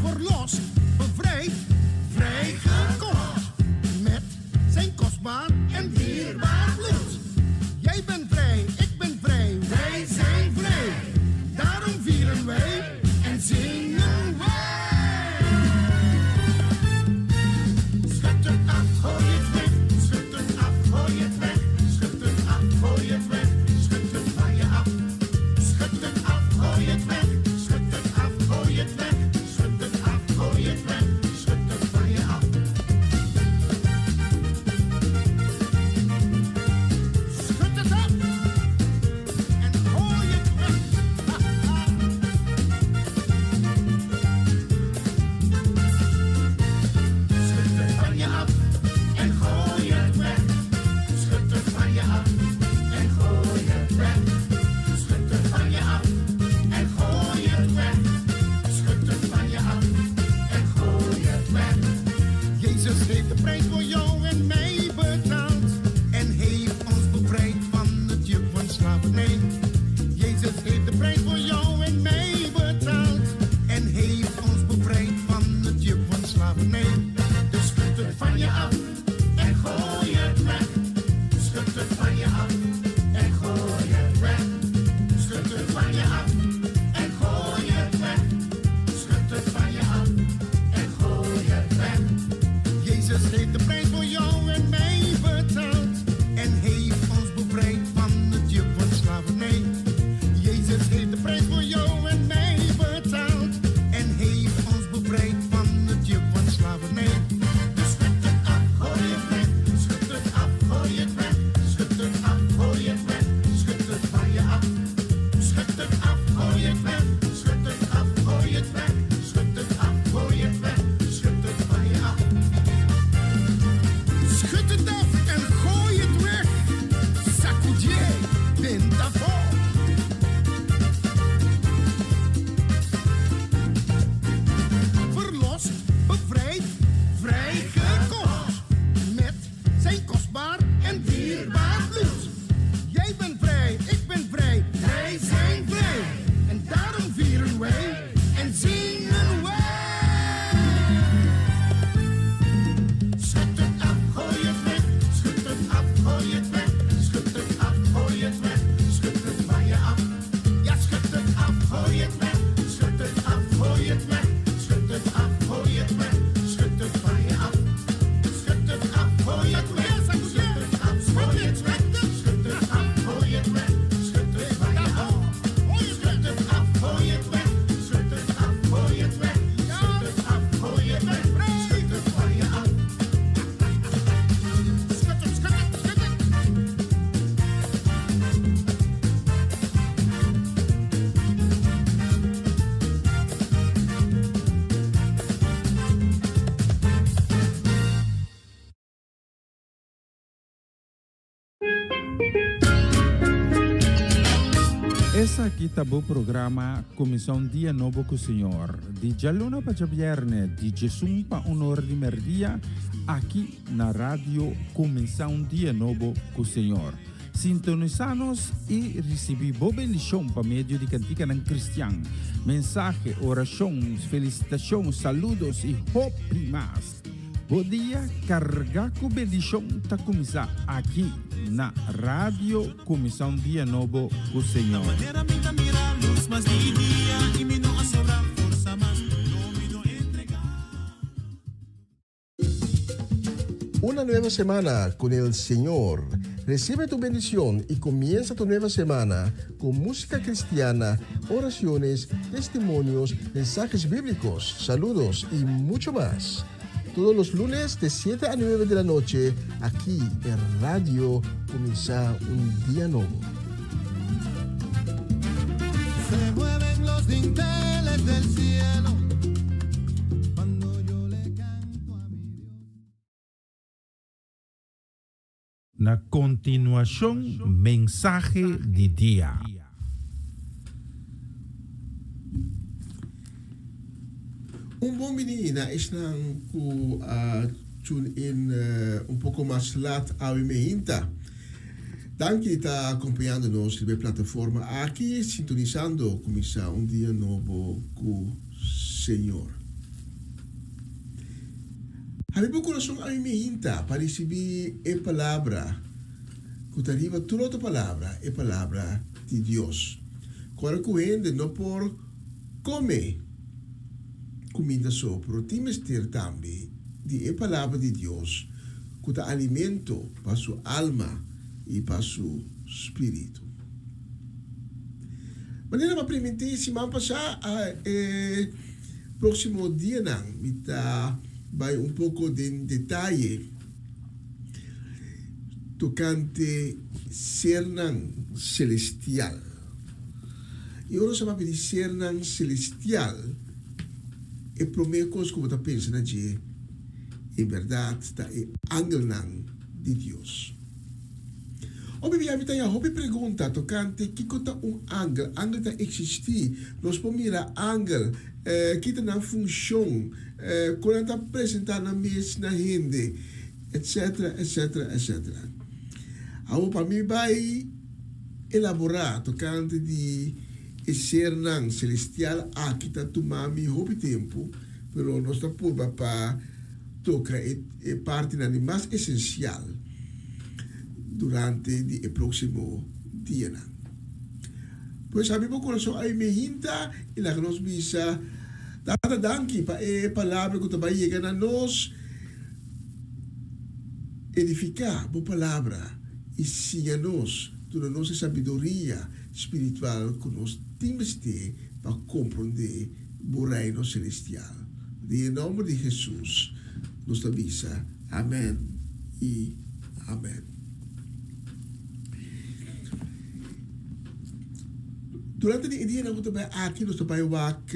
S9: Verlost, bevrijd, vrijgekocht. Met zijn kostbaar en dierbaar bloed. Jij bent vrij, ik ben vrij, wij zijn vrij. Daarom vieren wij en zingen wij. Schud het af, gooi het weg. Schud het af, gooi het weg. Schud het af, gooi het weg. Schud het van je af. Schud het af, gooi het weg. Schud het af, gooi het weg. Schud het af, gooi het weg. Schud het van je af. Schud het af en gooi het weg. Ha, ha. Schud het van je af en gooi het weg. Schud het van je af en gooi het weg. Schud het van je af en gooi het weg. Schud het van je af en gooi het weg. Jezus heeft de prijs voor jou en mij betaald en heeft ons bevrijd van het juk van slavernij. Jezus heeft de prijs voor jou en mij betaald en heeft ons bevrijd van het juk van slavernij. Dus schud het van je af en gooi het weg. Schud het van je af en gooi het weg. Schud het van je af en gooi het weg. Schud het van je af en gooi het weg. Jezus heeft de prijs voor jou en mij betaald en heeft ons bevrijd van het juk van slavernij. Jezus heeft de prijs voor jou en mij betaald en heeft ons bevrijd van het juk van slavernij.
S3: Esaki ta bo programa Kuminsá un Dia Nobo ku Señor, di djaluna pa djabièrnè, di djesun pa un or di mèrdia, aki na Radio Kuminsá un Dia Nobo ku Señor. Sintonisá nos i risibí bo bendishon pa medio di kantikanan kristian, mensahe, orashon, felisitashon, saludos i hopi mas. Bo dia kargá ku bendishon ta kuminsá aki na Radio Kuminsá un Dia Nobo ku Señor.
S4: Una nueva semana con el Señor. Recibe tu bendición y comienza tu nueva semana con música cristiana, oraciones, testimonios, mensajes bíblicos, saludos y mucho más. Todos los lunes de 7 a 9 de la noche, aquí en Radio Comienza un Día Nuevo.
S6: Se mueven los dinteles del cielo cuando yo le canto a mi Dios.
S3: Na kontinuashon mensahe di dia.
S4: Un bon bini na esnan ku a tune in un poko mas lat awe meinta. Danki ta akompañando nos riba e plataforma aki, sintonisando Kuminsá un Dia Nobo ku Señor. Habri bo kurason ami meinta pa risibí e palabra ku ta riba tur otro palabra, e palabra di Dios. Kòrda ku hende no por kome kuminda so, pero tin mester tambe di e palabra di Dios ku ta alimento pa su alma i pa su spiritu. Manera mi a primintí siman pasá, e próksimo dianan mi ta bai un poko den detaye tokante sernan selestial. I ora nos a papia di sernan selestial, e promé kos ku bo ta pensa na dje, en bèrdat ta e angelnan di Dios. Hopi bia mi ta haña hopi pregunta tokante kiko ta un angel, angel ta eksistí, nos por mira angel, ki ta nan funshon, kon nan ta presentá nan mes na hende, etcetera, etcetera, etcetera. Awor pa mi bai elaborá tokante di e sernan selestial aki ta tuma mi hopi tempu, pero nos ta purba pa toka e partinan di mas esensial durante di e próksimo dianan. Pues habri bo kurason ai mi hinta i laga nos bisa, Tata danki pa e palabra ku ta bai yega na nos. Edifiká bo palabra i siña nos, duna nos e sabiduria spiritual ku nos tin mester pa komprondé bo Reino selestial. Den e nòmber di Hesus nos ta bisa, Amèn i amèn. Durante di e dianan ku ta bai aki nos ta bai wak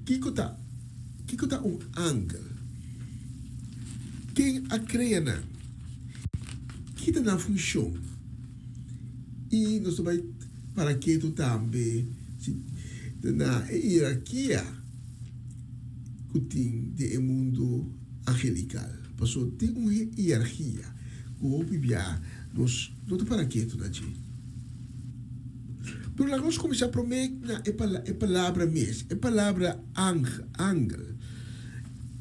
S4: kiko ta kiko ta un angel, ken a krea nan, ki ta nan funshon i nos ta bai para ketu tambe si na e hierarkia ku tin den e mundu angelikal. Pasobra tin un hierarkia ku hopi bia nos no ta para ketu na dje. Pero laga nos kuminsá promé na e palabra mes, e palabra angel.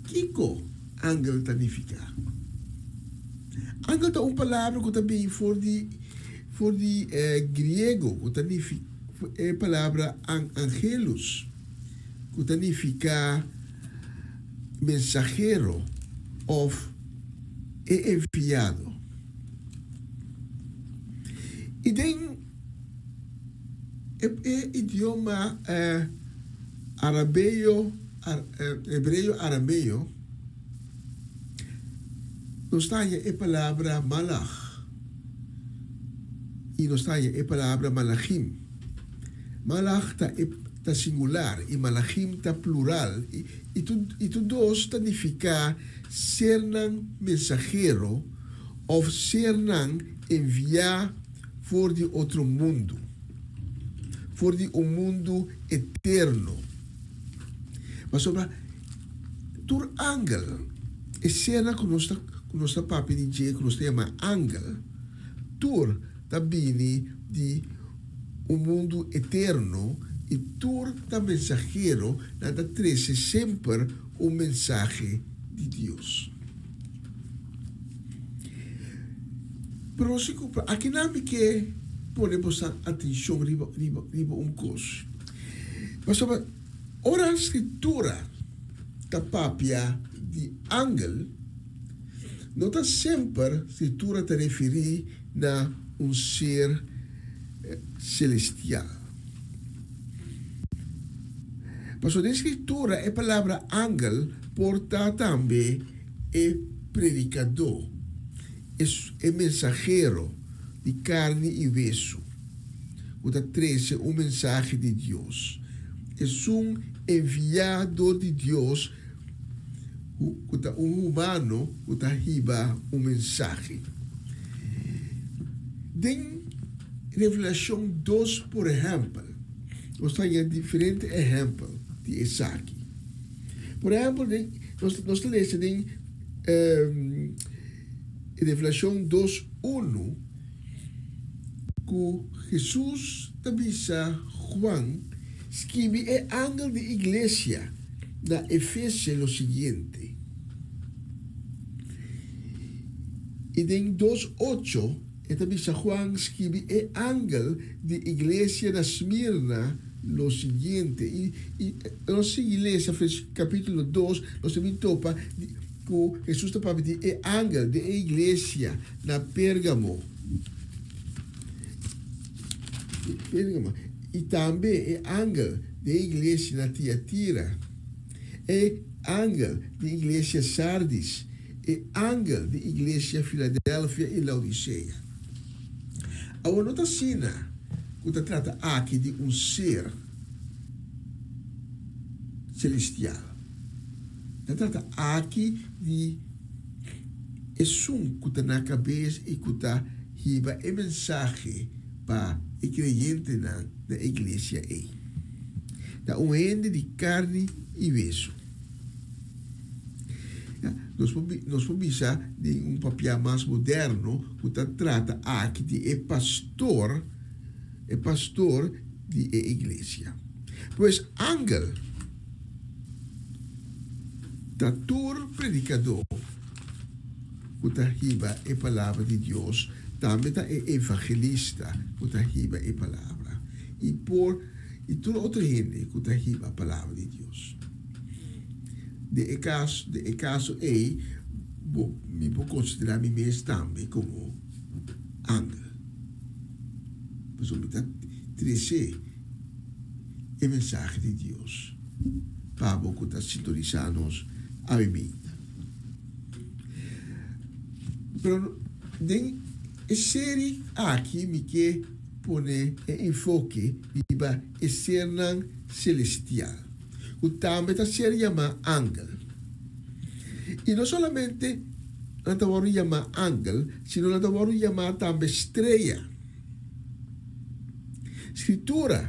S4: Kiko angel ta nifiká? Angel ta un palabra ku ta bini for di for di griego ku ta nifiká e palabra angelus. ku ta nifiká mensahero òf e enviado. I den e idioma arabeo, hebreo arameo, nos ta haña e palabra malach i nos ta haña e palabra malachim. Malach ta e ta singular i malachim ta plural, i tur i tur dos ta nifiká sernan mensahero òf sernan enviá for di otro mundu, for di un mundu eterno. Pasobra tur angel, e sernan ku nos ta ku nos ta papia di dje, ku nos ta yama angel, tur ta bini di un mundu eterno i tur ta mensahero, nan ta trese semper un mensahe di Dios. Pero si ku akinan mi ke pone boso atenshon riba riba riba un kos. Pasobra ora Skritura ta papia di angel, no ta semper Skritura ta referí na un ser selestial. Pasobra den Skritura e palabra angel por ta tambe e predikadó, e mensahero di karni i wesu, ku ta trese un mensahe di Dios. Esun enviá dor di Dios ku ta un humano ku ta hiba un mensahe. Den Revelashon dos, por ehèmpel, nos ta haña diferente ehèmpel di esaki. Por ehèmpel, den nos nos ta lesa den Revelashon dos unu ku Hesus ta bisa Huan skibi e angel di iglesia na Efese lo siguiente. I den dos ocho e ta bisa Huan skibi e angel di iglesia na Smirna lo siguiente. I i nos sigui lesa vers capítulo dos, nos ta bin topa di ku Hesus ta papia di e angel di e iglesia na Pérgamo. Pérgamo. I tambe e angel di e iglesia na Tiatira, e angel di iglesia Sardis, e angel di iglesia Filadelfia i Laodisea. Awor no ta asina ku ta trata aki di un ser selestial. Ta trata aki di esun ku ta na kabes i ku ta hiba e mensahe pa e kreyentenan na e iglesia ei. Ta un hende di karni i wesu. Nos por nos por bisa den un papiá mas moderno ku ta trata aki di e pastor, e pastor di e iglesia. Pues angel ta tur predikadó ku ta hiba e palabra di Dios, tambe ta e evangelista ku ta hiba e palabra i por i tur otro hende ku ta hiba palabra di Dios. Den e kaso, den e kaso ei, bo, mi por konsiderá mi mes tambe komo angel. Pasobra mi ta trese e mensahe di Dios pa bo ku ta sintonisá nos awe minta. Pero den e seri aki mi ke pone e enfoke riba e sernan selestial. ku tambe ta ser yamá angel. I no solamente nan ta wòrdu yamá angel, sino nan ta wòrdu yamá tambe strea. Skritura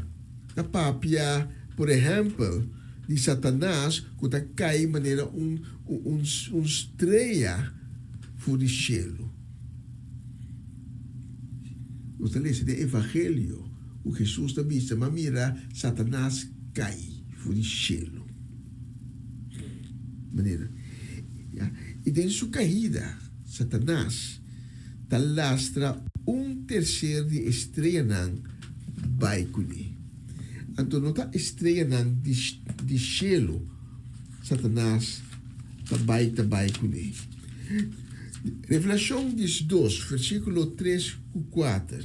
S4: ta papia, por ehèmpel, di Satanas ku ta kai manera un un strea for di shelu. Nos ta lesa den Evangelio ku Hesus ta bisa, M'a mira Satanas kai for di shelu. Manera, ya. I den su kaida, Satanas ta lastra un terser di e streanan bai kuné. Anto no ta e streanan di di shelu Satanas ta bai ta bai kuné. Revelashon diesdos, versíkulo tres ku kuater,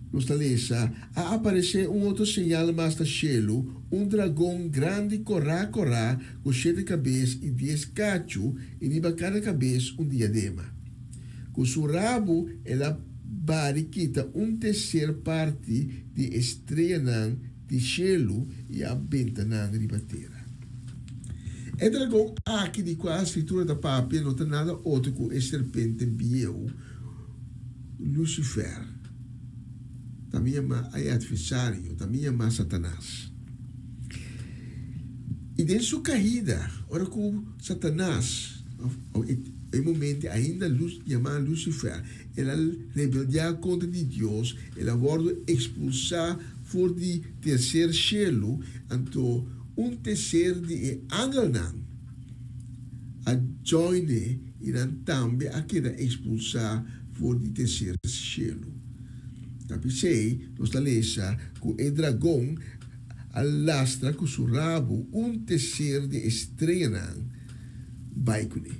S4: nos ta lesa, A aparesé un otro señal mas na shelu, un dragon grandi korá korá ku shete kabes i dies kachu, i riba kada kabes un diadema. Ku su rabu el a bari kita un terser parti di e streanan di shelu i a benta nan riba tera. E dragon aki di kua Skritura ta papia no ta nada otro ku e serpente bieu, Lusifer. Tambe yamá e atversario, tambe yamá Satanas. I den su kaida, ora ku Satanas, òf e momento ainda yamá Lucifer, el a rebeldiá kontra di Dios, el a wòrdu ekspulsá for di terser shelu, anto un terser di e angelnan a join e i nan tambe a keda ekspulsá for di terser shelu. Ta p'esei nos ta lesa ku e dragon a lastra ku su rabu un terser di e streanan bai kuné.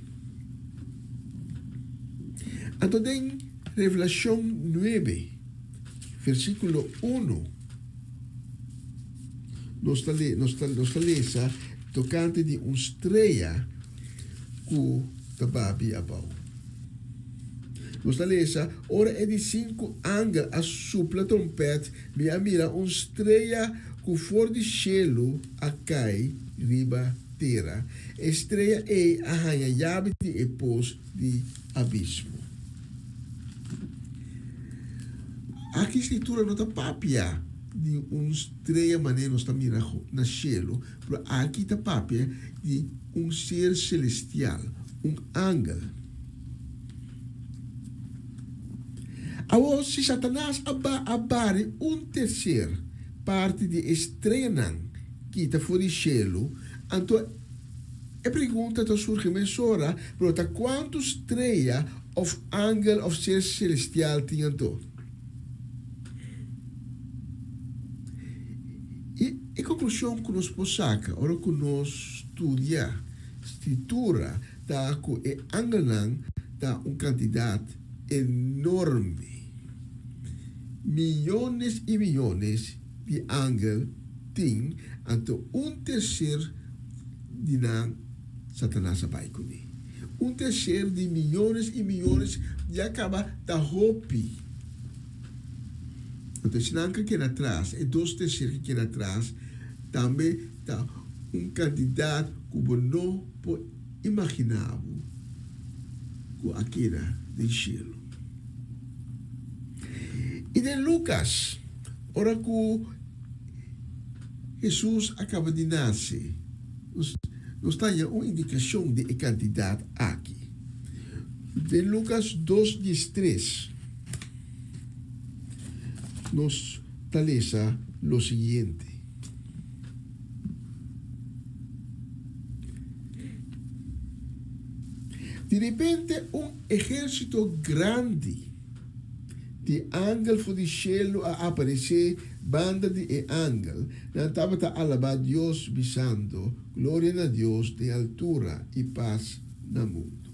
S4: Anto den Revelashon nuebe, versíkulo unu, nos ta nos ta nos ta lesa tokante di un strea ku ta babi abou. Nos ta lesa, Ora e di sinku angel a supla trompèt, mi a mira un strea ku for di shelu a kai riba tera. E strea ei a haña yabi di e pos di abismo. Aki Skritura no ta papia di un strea manera nos ta mira na shelu, pero aki ta papia di un ser selestial, un angel. Awor, si Satanas a a bari un terser parti di e streanan kita for di shelu, anto e pregunta ta surgi mesora, pero ta kuantu strea òf angel òf ser selestial tin anto? I e konklushon ku nos por saka ora ku nos studia Skritura ta ku e angelnan ta un kantidat enorme. Miyones i miyones di angel tin, anto un terser di nan Satanas a bai kuné. Un terser di miyones i miyones ya kaba ta hopi. Anto esnan ku keda atras, e dos terser ku keda atras, tambe ta un kantidat ku bo no por imaginá bo ku a keda den shelu. I den Lukas, ora ku Hesus a kaba di nase, nos ta haña un indikashon di e kantidat aki. Den Lukas dos diestres, nos ta lesa lo siguiente. Di repente un ehérsito grandi di angel for di shelu a aparesé banda di e angel. Nan tabata alabá Dios, bisando, Gloria na Dios den altura i pas na mundu.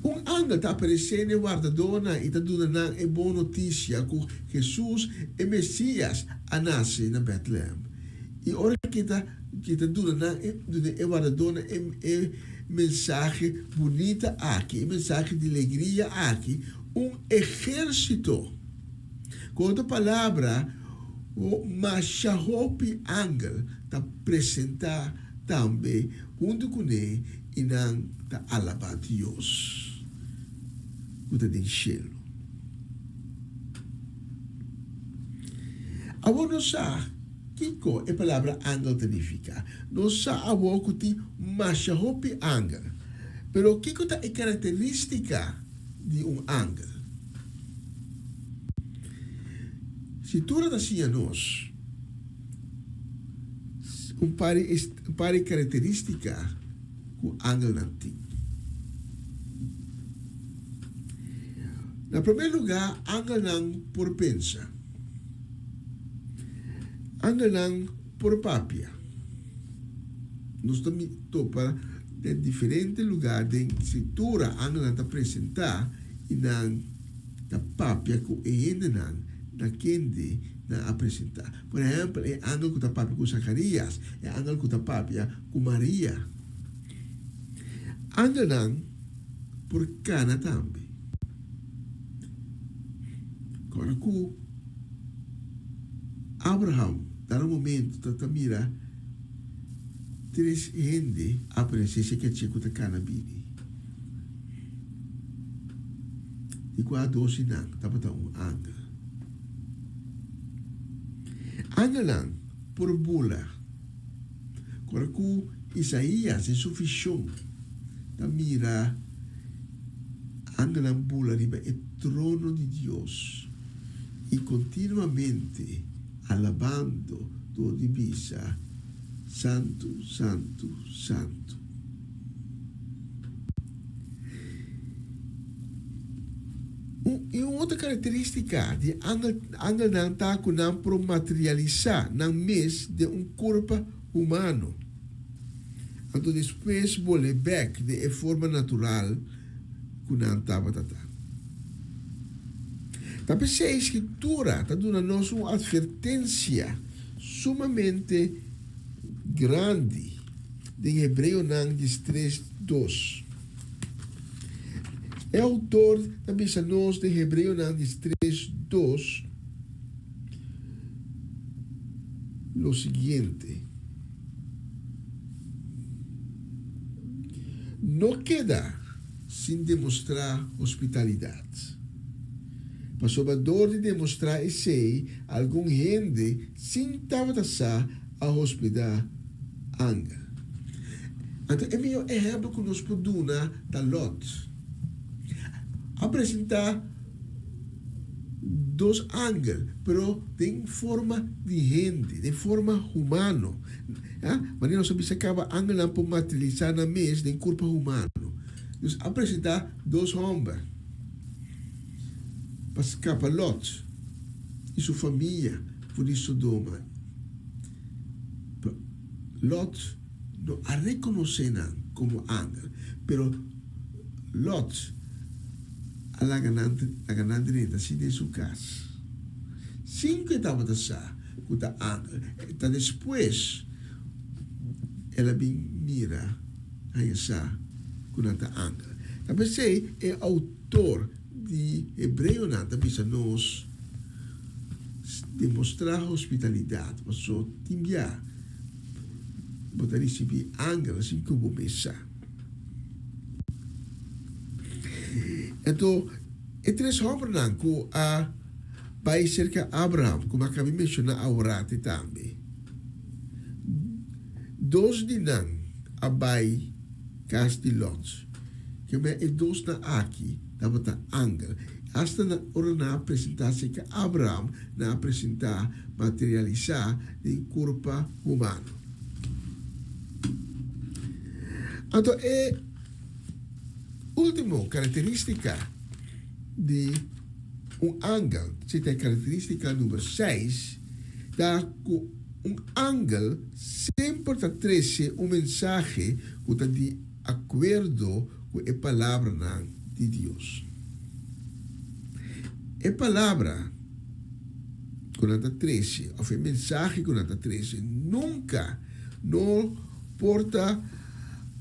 S4: Un angel ta aparesé n'e wardadónan i ta duna nan e bon notisia ku Hesus, e Mesías, a nase na Bètlehèm. I ora ku e ta ku e ta duna nan e duna e wardadónan e e mensahe bunita aki, e mensahe di legria aki, un ehérsito, ku otro palabra, masha hopi angel ta presentá tambe huntu kuné i nan ta alabá Dios ku ta den shelu. Awor nos sa kiko e palabra angel ta nifiká. Nos sa awor ku tin masha hopi angel. Pero kiko ta e karakterístika di un angel? Skritura ta siña nos un par un par di karakterístika ku angelnan tin. Na promé lugá, angelnan por pensa. Angelnan por papia. Nos ta topa den diferente lugá den Skritura angelnan ta presentá i nan ta papia ku e hendenan na kende nan a presentá. Por ehèmpel, e angel ku ta papia ku Zakarias, e angel ku ta papia ku Maria. Angelnan por kana tambe. Kòrda ku Abraham ta na un momentu ta ta mira tres hende aparesé shekeché ku ta kana bini. Di kua dos di nan tabata un angel. Angelnan por bula. Ora ku Isaías den su vishon ta mira angelnan bula riba e trono di Dios i kontinuamente alabando dor di bisa, Santu, santu, santu. I un otro karakterístika di e angelnan ta ku nan por materialisá nan mes den un kurpa humano, anto despues bolbe bèk den e forma natural ku nan tabata ta. Ta p'esei Skritura ta duna nos un atvertensia sumamente grandi den Hebreonan diestres dos. E outor ta bisa nos den Hebreonan diestres dos lo siguiente, No keda sin demostrá hospitalidat. Pasobra dor di demostrá esei, algun hende sin tabata sa a hospedá angel. Anto e mihó ehèmpel ku nos por duna ta Lòt. A presentá dos angel, pero den forma di hende, den forma humano. Manera nos a bisa kaba, angelnan por materialisá nan mes den kurpa humano. Dus a presentá dos hòmber pa skapa Lòt i su famia for di Sodoma. Lòt no a rekonosé nan komo angel, pero Lòt a laga nan laga nan drenta así den su kas, sin ku e tabata sa ku ta angel. Ta despues el a bin mira haña sa ku nan ta angel. Ta p'esei e outor di Hebreonan ta bisa nos demostrá hospitalidat, pasobra tin bia bo ta risibí angel sin ku bo mes sa. Anto e tres hòmbernan ku a bai serka Abraham, ku mi a kaba di menshoná aworati tambe, dos di nan a bai kas di Lòt. Kemey e dosnan aki tabata angel. Asta na ora nan a presentá serka Abraham, nan a presentá materialisá den kurpa humano. Anto e último karakterístika di un angel, si ta e karakterístika number seis, ta ku un angel semper ta trese un mensahe ku ta di akuerdo ku e palabranan di Dios. E palabra ku nan ta trese òf e mensahe ku nan ta trese nunka no por ta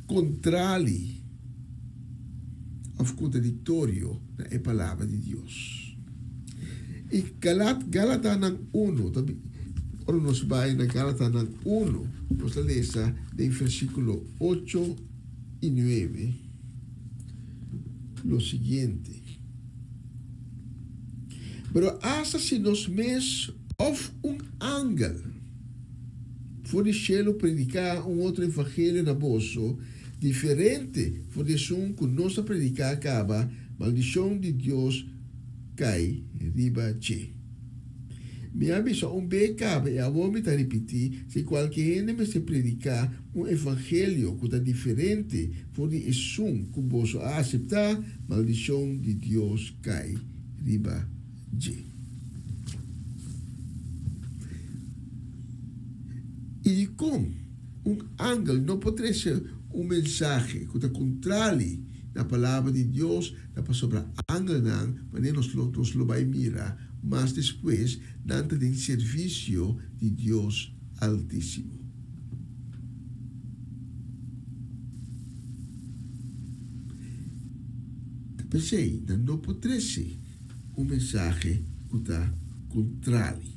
S4: kontrali òf kontradiktorio na e palabra di Dios. I Galat, Galatanan uno ta ora nos bai na Galatanan uno, nos ta lesa den versíkulo ocho i nuebe lo siguiente, Pero asta si nos mes òf un angel for di shelu prediká un otro evangelio na boso, diferente for di esun ku nos a prediká kaba, maldishon di Dios kai riba dje. Mi a bisa un be kaba i awor mi ta ripití, si kualke hende mester prediká un evangelio ku ta diferente for di esun ku boso a aseptá, maldishon di Dios kai riba dje. I dikon un angel no por trese un mensahe ku ta kontrali na Palabra di Dios? Ta pasobra angelnan, manera nos lo nos lo bai mira mas despues, nan ta den servisio di Dios Altísimo. Ta p'esei nan no por trese un mensahe ku ta kontrali.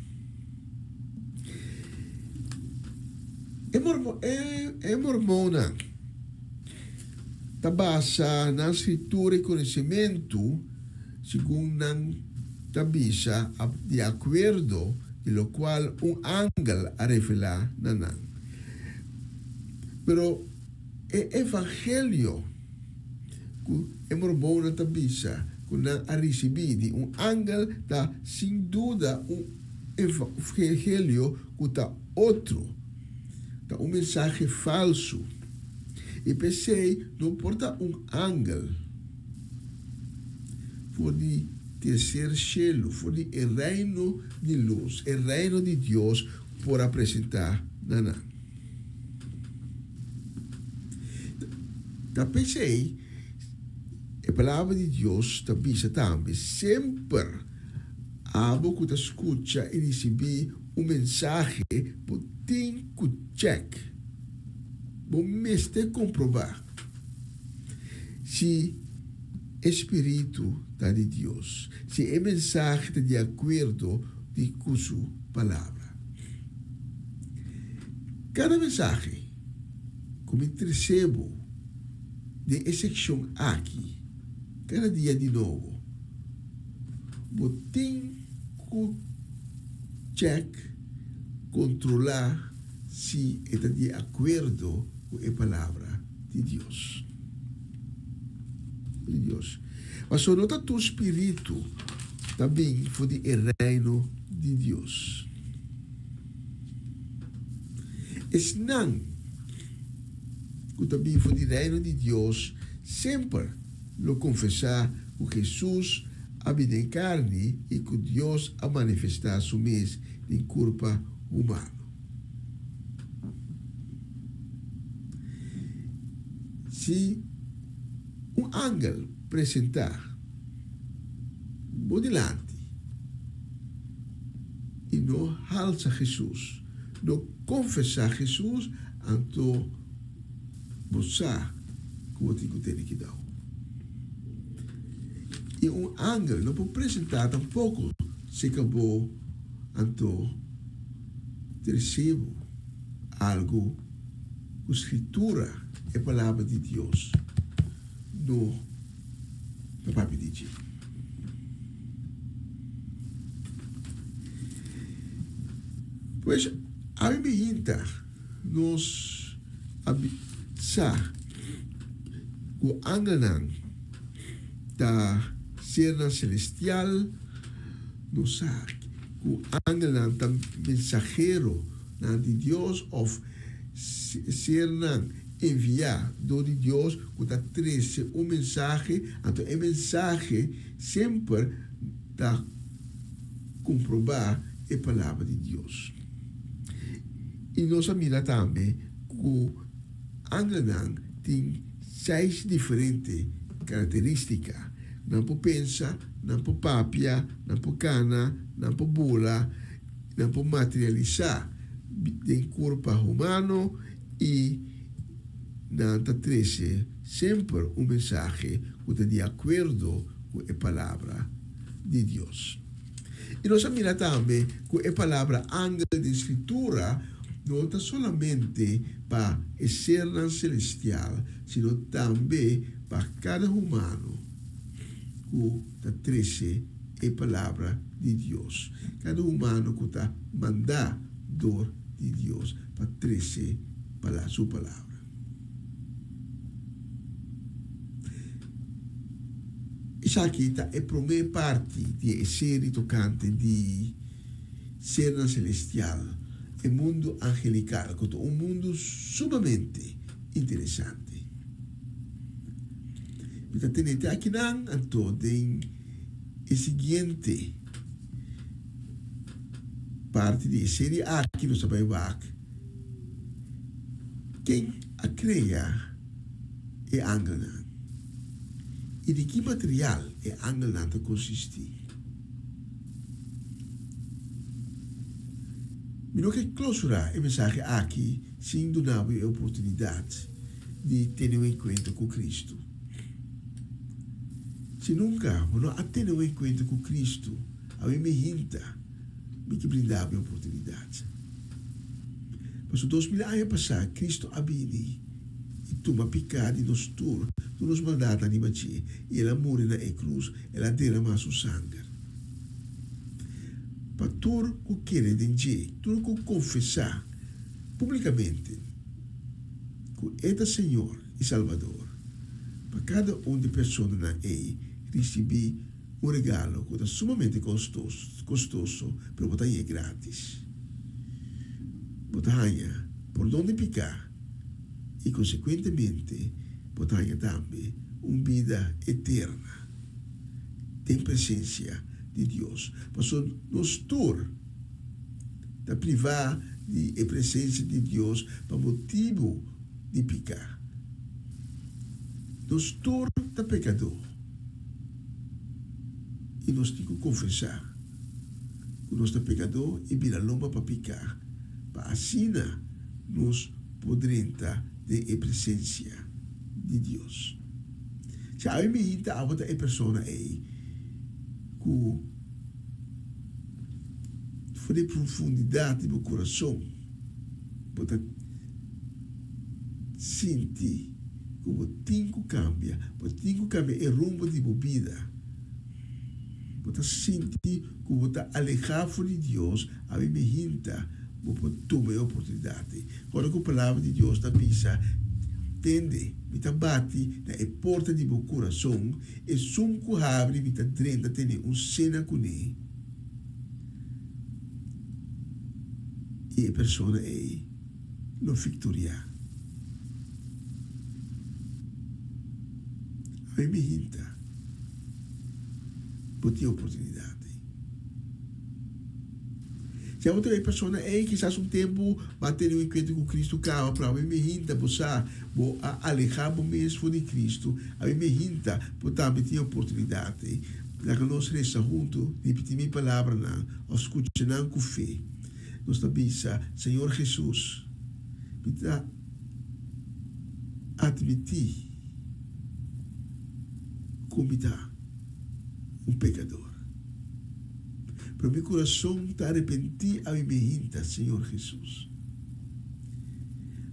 S4: E mormo e e mormonnan. Ta basa nan skritura i konosementu segun nan ta bisa di akuerdo di lokual un angel a revelá na nan. Pero e evangelio ku e mormonnan ta bisa ku nan a risibí di un angel ta sin duda un evangelio ku ta otro, ta un mensahe falsu, i p'esei no por ta un angel for di terser shelu, for di e reino di lus, e reino di Dios por a presentá na nan. Ta p'esei e Palabra di Dios ta bisa tambe, Semper abo ku ta skucha i risibí un mensahe, bo tin ku chèk, bo mester komprobá si e spiritu ta di Dios, si e mensahe ta di akuerdo di ku su Palabra. Kada mensahe ku mi trese bo den e sekshon aki kada dia di nobo, bo tin ku chèk, kontrolá si e ta di akuerdo ku e Palabra di Dios. Di Dios. Pasobra no ta tur spiritu ta bin for di e Reino di Dios. Esnan ku ta bin for di Reino di Dios semper lo konfesá ku Hesus a bini den karni i ku Dios a manifestá su mes den kurpa humano. Si un angel presentá bo dilanti, i no halsa Hesus, no konfesá Hesus, anto bo sa ku bo tin ku tene kidau. I un angel no por presentá tampoko serka bo, anto trese bo algu ku Skritura, e Palabra di Dios, no ta papia di dje. Pues, ami mi hinta nos a sa ku angelnan ta sernan selestial, nos sa ku angelnan ta mensaheronan di Dios òf sernan enviá dor di Dios ku ta trese un mensahe, anto e mensahe semper ta komprobá e Palabra di Dios. I nos a mira tambe ku angelnan tin seis diferente karakterístika, nan por pensa, nan por papia, nan por kana, nan por bula, nan por materialisá den kurpa humano i nan ta trese semper un mensahe ku ta di akuerdo ku e Palabra di Dios. I nos a mira tambe ku e palabra angel den Skritura no ta solamente pa e sernan selestial, sino tambe pa kada humano ku ta trese e palabra di Dios, kada humano ku ta mandá dor di Dios pa trese su palabra. Esaki ta e promé parti di e seri tokante di sernan selestial, e mundu angelikal, ku ta un mundu sumamente interesante. Mi ta tene te akinan anto den e siguiente parti di e seri aki nos ta bai wak ken a krea e angelnan i di ki material e angelnan ta konsistí. Mi no ke klosurá e mensahe aki sin duna bo e oportunidat di tene un enkuentro ku Kristu. Si nunka bo no a tene un enkuentro ku Kristu, awe mi hinta mi ke brinda bo e oportunidat. Pasobra 2000 aña pasá Kristu a bini i tuma piká di nos tur, tur nos maldatnan riba dje, i El a muri na e krus, El a derama Su sanger pa. tur ku kere den dje, tur ku konfesá públikamente ku e ta Señor i Salbador, pa kada un di personanan ei risibí un regalo ku ta sumamente kostoso, pero bo ta hañ'é grátis. Bo ta haña pordon di piká i konsekuentemente bo ta haña tambe un bida eterna den presensia di Dios. Pasobra nos tur ta privá di e presensia di Dios pa motibu di piká. Nos tur ta pekadó i nos tin ku konfesá ku nos ta pekadó i bira lomba pa piká, pa asina nos por drenta den e presensia di Dios. Si awe mi hinta abo ta e persona ei ku for di profundidat di bo kurason bo ta sinti ku bo tin ku kambia, bo tin ku kambia e rumbo di bo bida. Bo ta sinti ku bo ta alehá for di Dios, awe mi hinta bo por tuma e oportunidat ei. Ora ku Palabra di Dios ta bisa, Tende, mi ta bati na e porta di bo kurason, esun ku habri mi ta drenta tene un sena kuné. I e persona ei lo viktoriá. Awe mi hinta bo tin oportunidat ei. Si abo ta e persona ei, kisas un tempu bo a tene un enkuentro ku Kristu kaba, pero awe mi hinta bo sa bo a alehá bo mes for di Kristu. Awe mi hinta bo tambe tin e oportunidat ei. Laga nos resa huntu, ripití mi palabranan òf skucha nan ku fe. Nos ta bisa, Señor Hesus, mi ta atmití ku mi ta un pekador. Pero mi kurason ta arepentí awe mi hinta, Señor Hesus.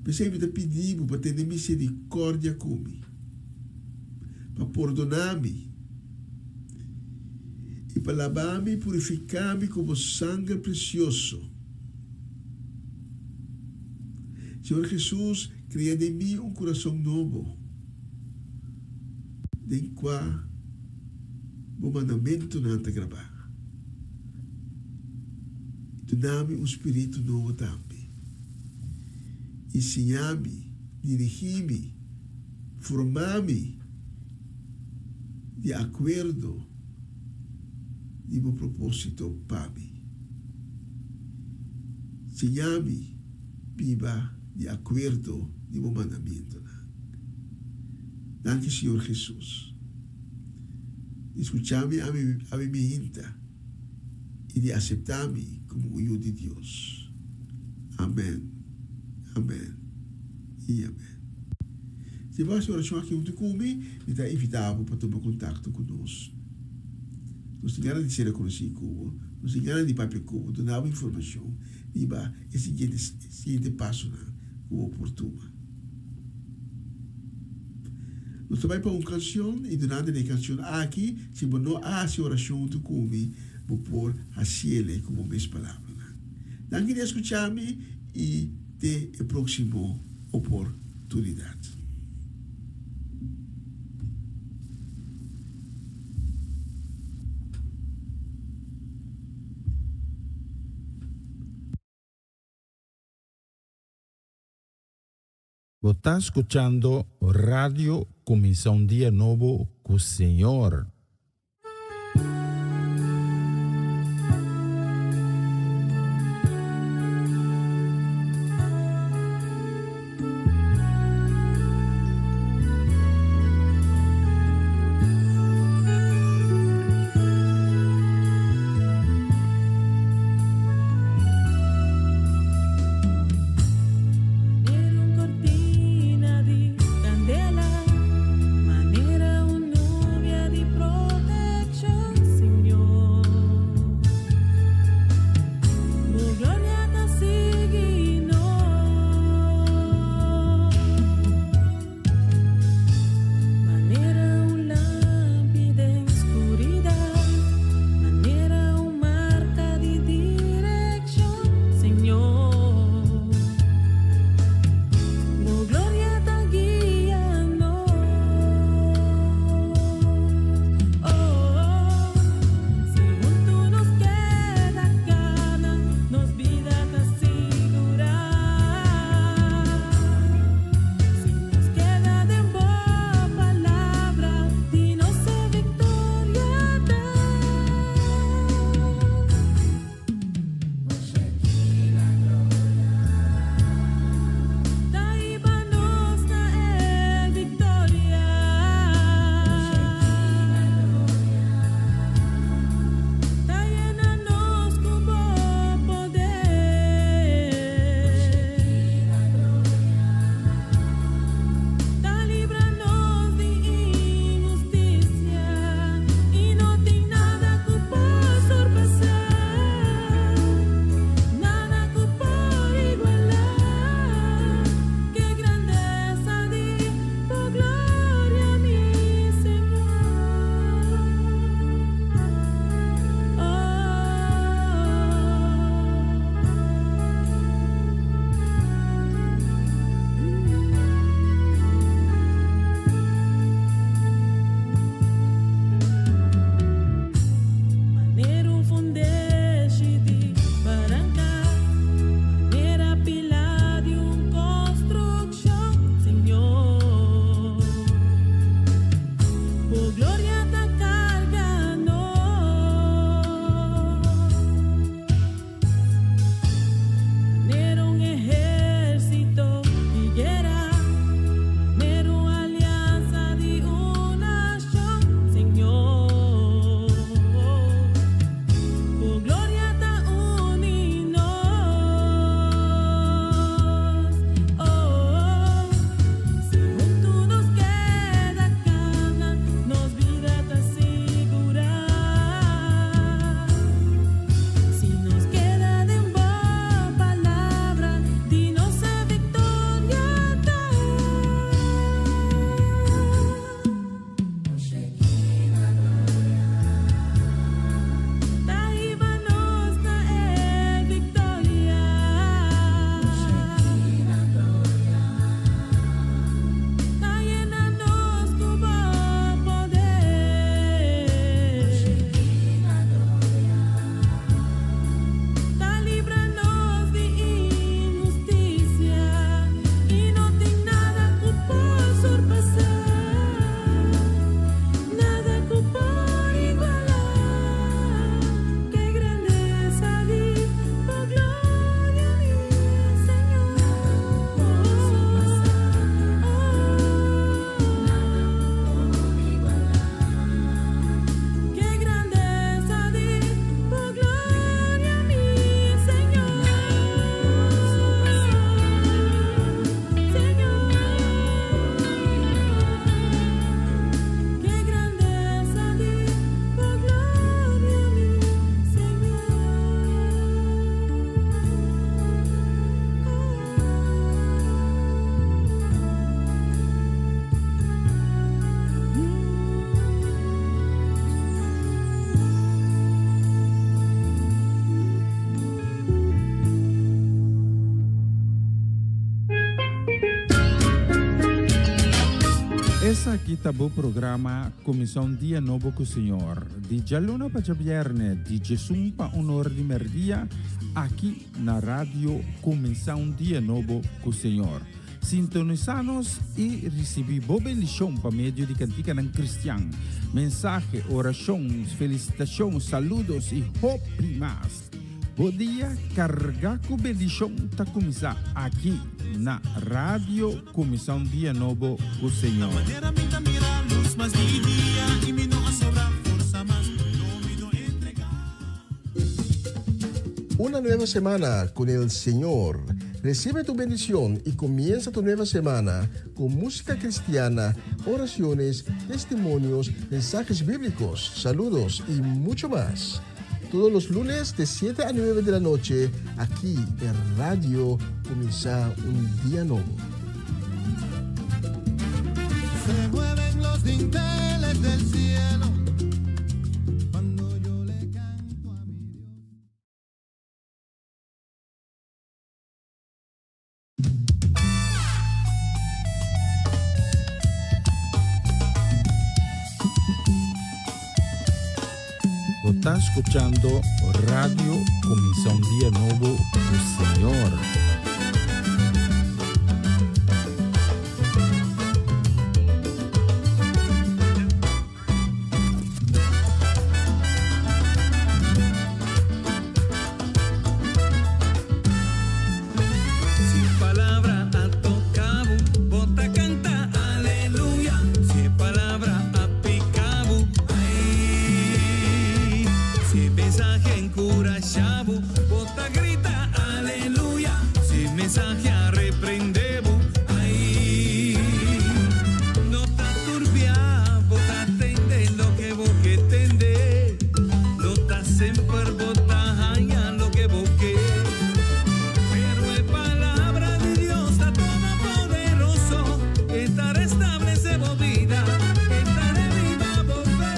S4: P'esei mi ta pidi bo pa tene miserikòrdia ku mi, pa pordoná mi i pa labá mi i purifiká mi ku bo sanger presioso. Señor Hesus, krea den mi un kurason nobo, den kua bo mandamentunan ta grabá. I duna mi un spiritu nobo tambe. I siña mi, dirigí mi, forma mi di akuerdo di bo propósito pa mi. Siña mi biba di akuerdo di bo mandamentunan. Danki Señor Hesus di skucha mi ami mi hinta i di asepta mi komo un yu di Dios. Amen, amen i amen. Si bo hasi orashon aki huntu ku mi, mi ta invitá bo pa tuma kontakto ku nos. Nos tin gana di ser rekonosí ku bo, nos tin gana di papia ku bo, duna bo informashon riba e siguiente siguiente pasonan ku bo por tuma. Nos ta bai pa un kanshon i durante di e kanshon aki, si bo no a hasi orashon huntu ku mi, bo por hasiel ku bo mes palabranan. Danki di a skucha mi i te e próksimo oportunidat.
S3: Bo ta skuchando Radio Kuminsá un Dia Nobo ku Señor.
S7: Manera un cortina di candela, manera un nubia di.
S3: Esaki ta bo programa Kuminsá un Dia Nobo ku Señor, di djaluna pa djabièrnè, di djesun pa un or di mèrdia, aki na Radio Kuminsá un Dia Nobo ku Señor. Sintonisá nos i risibí bo bendishon pa medio di kantikanan kristian, mensahe, orashon, felisitashon, saludos i hopi mas. Bo dia kargá ku bendishon ta kuminsá aki na Radio Kuminsá un Dia Nobo ku Señor.
S4: Una nueva semana con el Señor. Recibe tu bendición y comienza tu nueva semana con música cristiana, oraciones, testimonios, mensajes bíblicos, saludos y mucho más. Todos los lunes de 7 a 9 de la noche, aquí en Radio Comienza un Día Nuevo.
S6: Se mueven los dinteles del cielo cuando yo le canto a mi Dios.
S3: Bo ta scuchando Radio Cuminsa un Dia Nobo cu Señor.
S6: Si palabra a toca bo, bo ta canta aleluya. Si palabra a pica bo, ay. Si mensahe a encurasha bo, bo ta grita aleluya. Si mensahe a reprende bo, ay. No ta turbia, bo ta tende loke bo ke tende. No ta semper bo ta haña loke bo ke. Pero e palabra di Dios ta todopoderoso, e ta restablece bo bida, e ta reviva bo fe.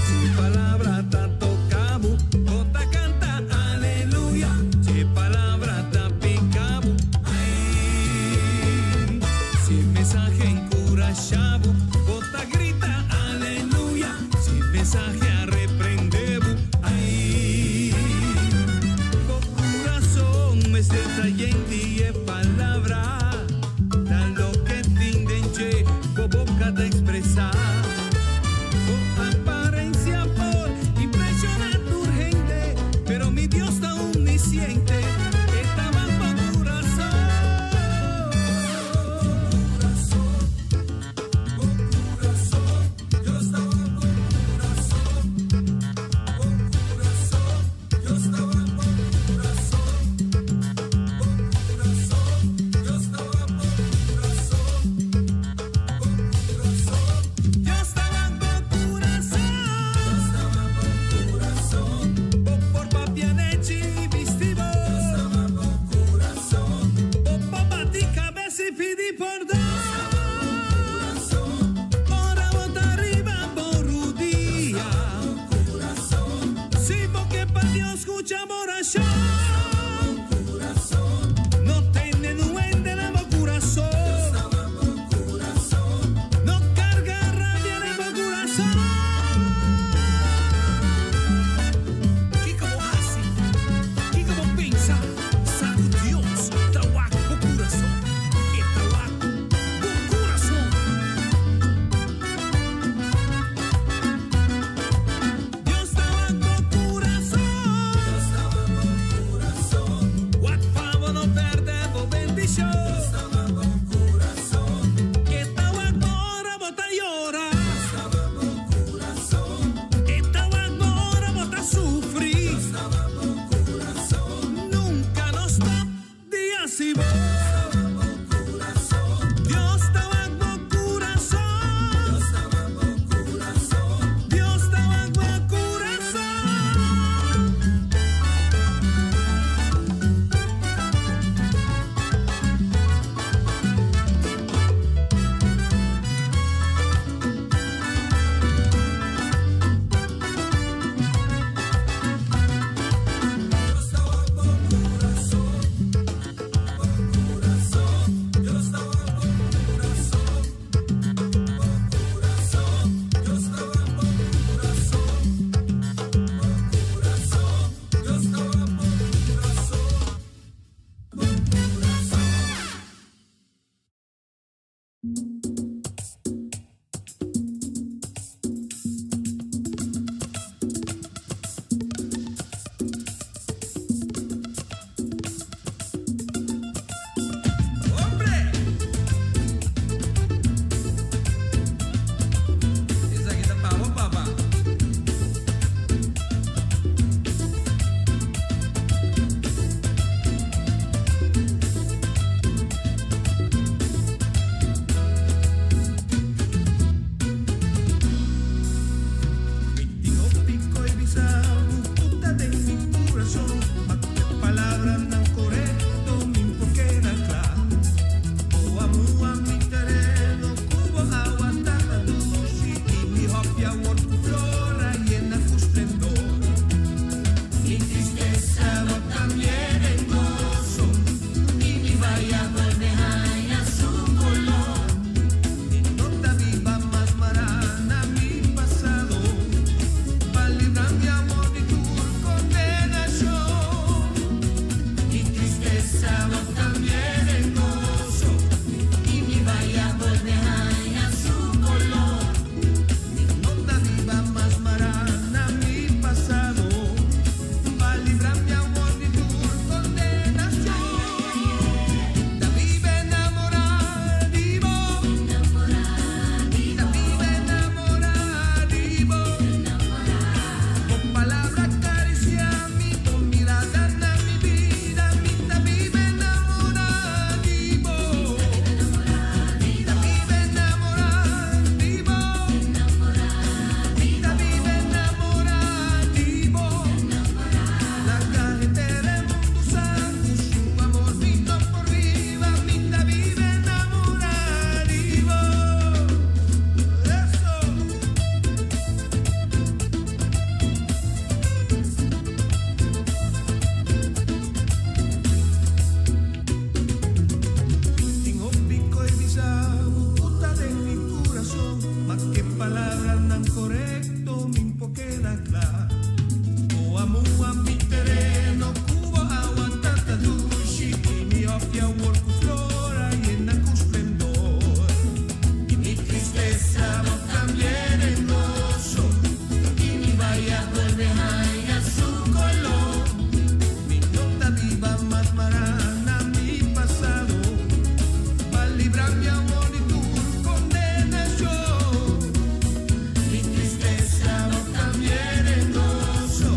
S6: Si palabra ta toca bo, bo ta canta aleluya. Si palabra ta pica bo, ay. Si mensahe encurasha bo, bo ta grita aleluya. Si mensahe a reprende bo, ay. Bo curason mester ta yen di e palabra, ta loke tin den dje, bo boca ta expresa. Bo aparencia por impresiona tur hende, pero mi Dios ta omnisciente, e ta wak bo curason. Bo curason, Dios ta wak bo curason. Bo curason, Dios ta wak bo curason. Bo curason, Dios ta wak bo curason. Bo curason, Dios ta wak bo curason. Dios ta wak bo curason. Bo por papia nechi bisti bo. Dios ta wak bo curason. Bo por bati cabes y pidi pordon. Ora bo ta riba bo rudia. Si bo ke pa Dios scucha bo oracion. No tene duende den bo curason. No carga rabia den bo curason. Kico bo haci? Kico bo pensa? Sa cu Dios ta wak bo curason. E ta wak bo curason. Dios ta wak bo curason. Dios ta wak bo curason. Wak pa bo no perde bo bendicion. Dios ta wak bo curason. E ta wak bo ora bo ta yora. Dios ta wak bo curason. E ta wak bo ora bo ta sufri. Dios ta wak bo curason. Nunca no stop di haci bon. Dios ta wak bo curason. Dios ta wak bo curason. Dios ta wak bo curason. Dios ta wak bo curason.
S5: hòfi awor ku flor a yena ku splendor. I mi tristesa bo kambi'é den goso, i mi bai a bolbe haña su koló. Mi no ta biba mas mará na mi pasado, b'a libra mi awor di tur kondenashon. Mi tristesa bo kambi'é den goso,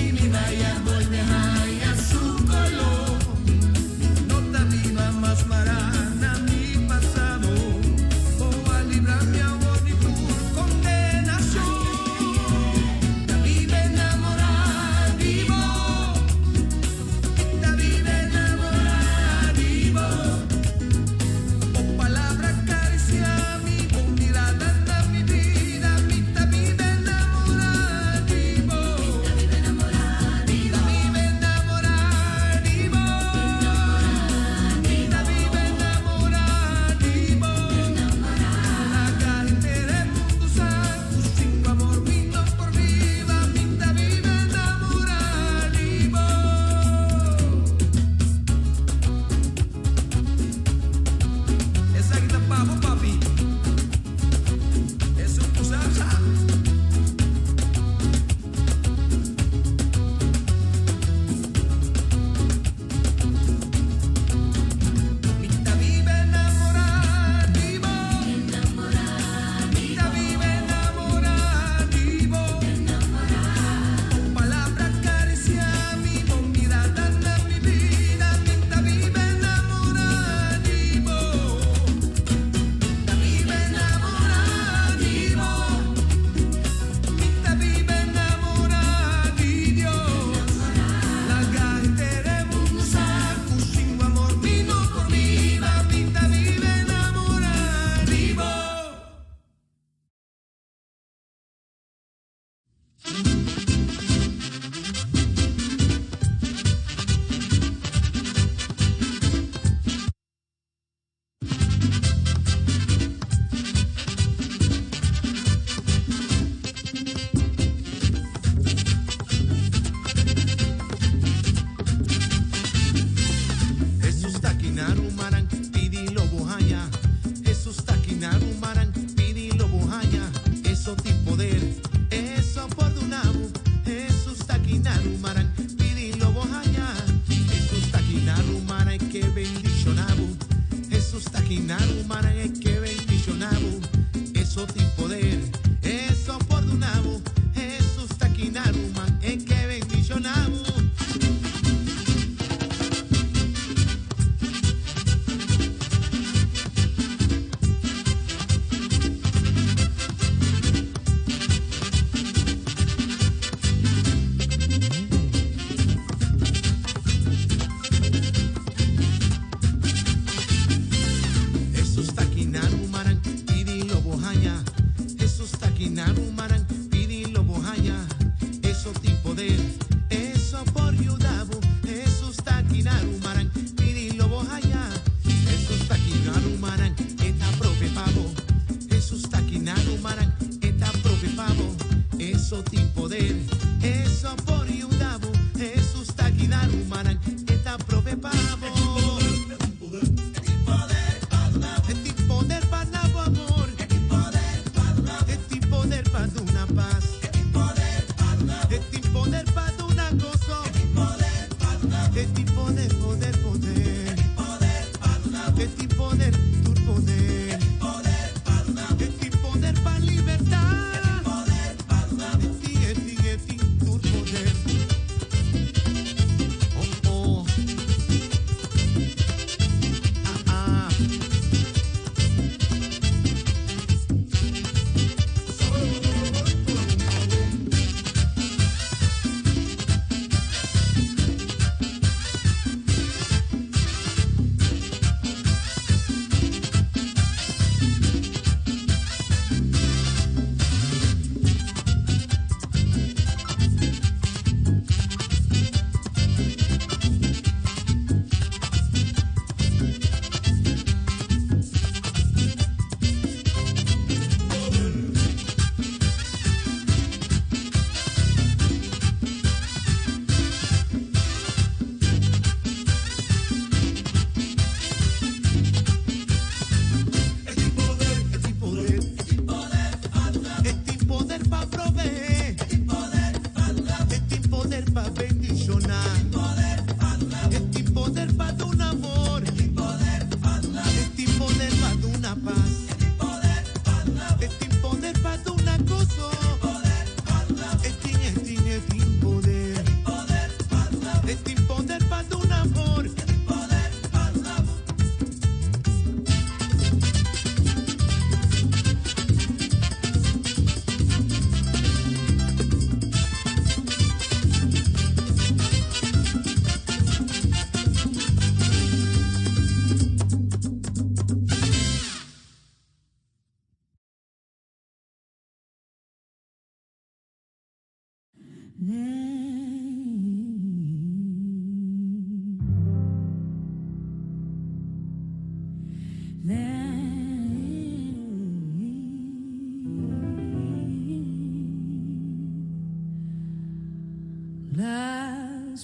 S5: i mi bai a bolbe haña su koló. Mi no ta biba mas mará na mi pasado, bo a libra mi awor di tur kondenashon. Ta biba enamorá di bo, ta biba enamorá di bo. Bo palabra a karisiá mi, bo mirada na mi bida, mi ta biba enamorá di bo. Ta biba enamorá di bo, ta biba enamorá di bo. Laga henter e mundu sa ku sin bo amor mi no por biba, mi ta biba enamorá di bo. Esaki ta pa bo, papi. Esun ku salsa. Mi ta biba enamorá di bo. Mi ta biba enamorá di bo. Bo palabra a karisiá mi, bo mirada na mi bida. Mi ta biba enamorá di bo. Ta biba enamorá di bo. Mi ta biba enamorá di Dios. Laga henter e mundu sa ku sin bo amor mi no por biba. Mi ta biba enamorá di bo.
S2: Jesus ta akinan rumannan, pidi lo bo haña. Jesus ta akinan rumannan, pidi lo bo haña. E so tin poder, e so por duna bo. Jesus ta akinan rumannan, pidi lo bo haña. Jesus ta akinan rumannan, e ke bendishoná bo. Jesus ta akinan rumannan, e ke bendishoná bo. E so tin poder, e so por duna bo. Jesus ta akinan ruman, e ke bendishoná bo. Jesus ta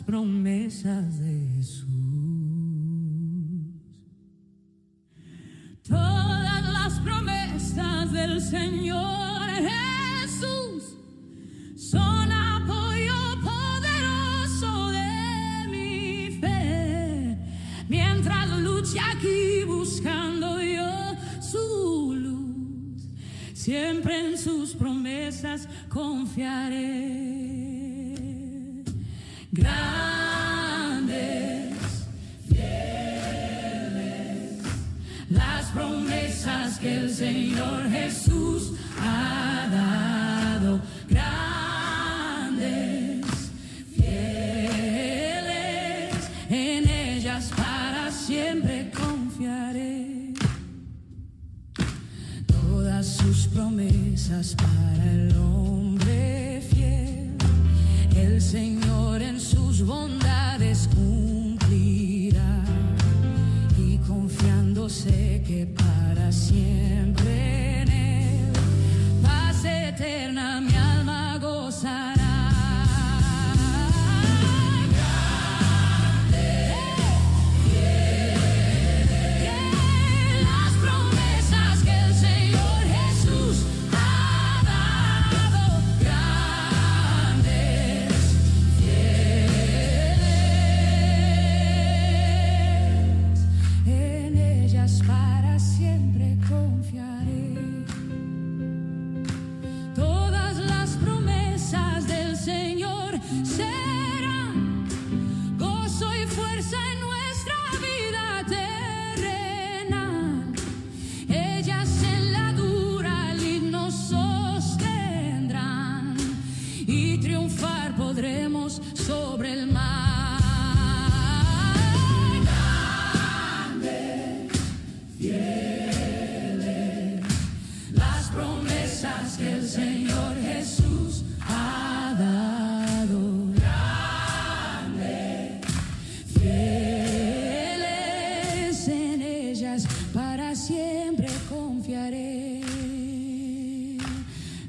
S7: promesas de Jesús. Todas las promesas del Señor Jesús son apoyo poderoso de mi fe. Mientras luche aquí buscando yo su luz, siempre en sus promesas confiaré. Grandes, fieles, las promesas que el Señor Jesús ha dado. Grandes, fieles, en ellas para siempre confiaré. Todas sus promesas para el hombre fiel, el Señor en sus bondades cumplirá. Y confiando sé que para siempre en él, paz eterna mi alma gozará. Las promesas que el Señor Jesús ha dado, grandes, fieles, en ellas para siempre confiaré. Todas las promesas del Señor serán gozo y fuerza en nuestra vida terrenal. Ellas en la dura lid nos sostendrán y triunfar podremos sobre el mal. Grandes, fieles, las promesas que el Señor Jesús ha dado. Grandes, fieles, en ellas para siempre confiaré.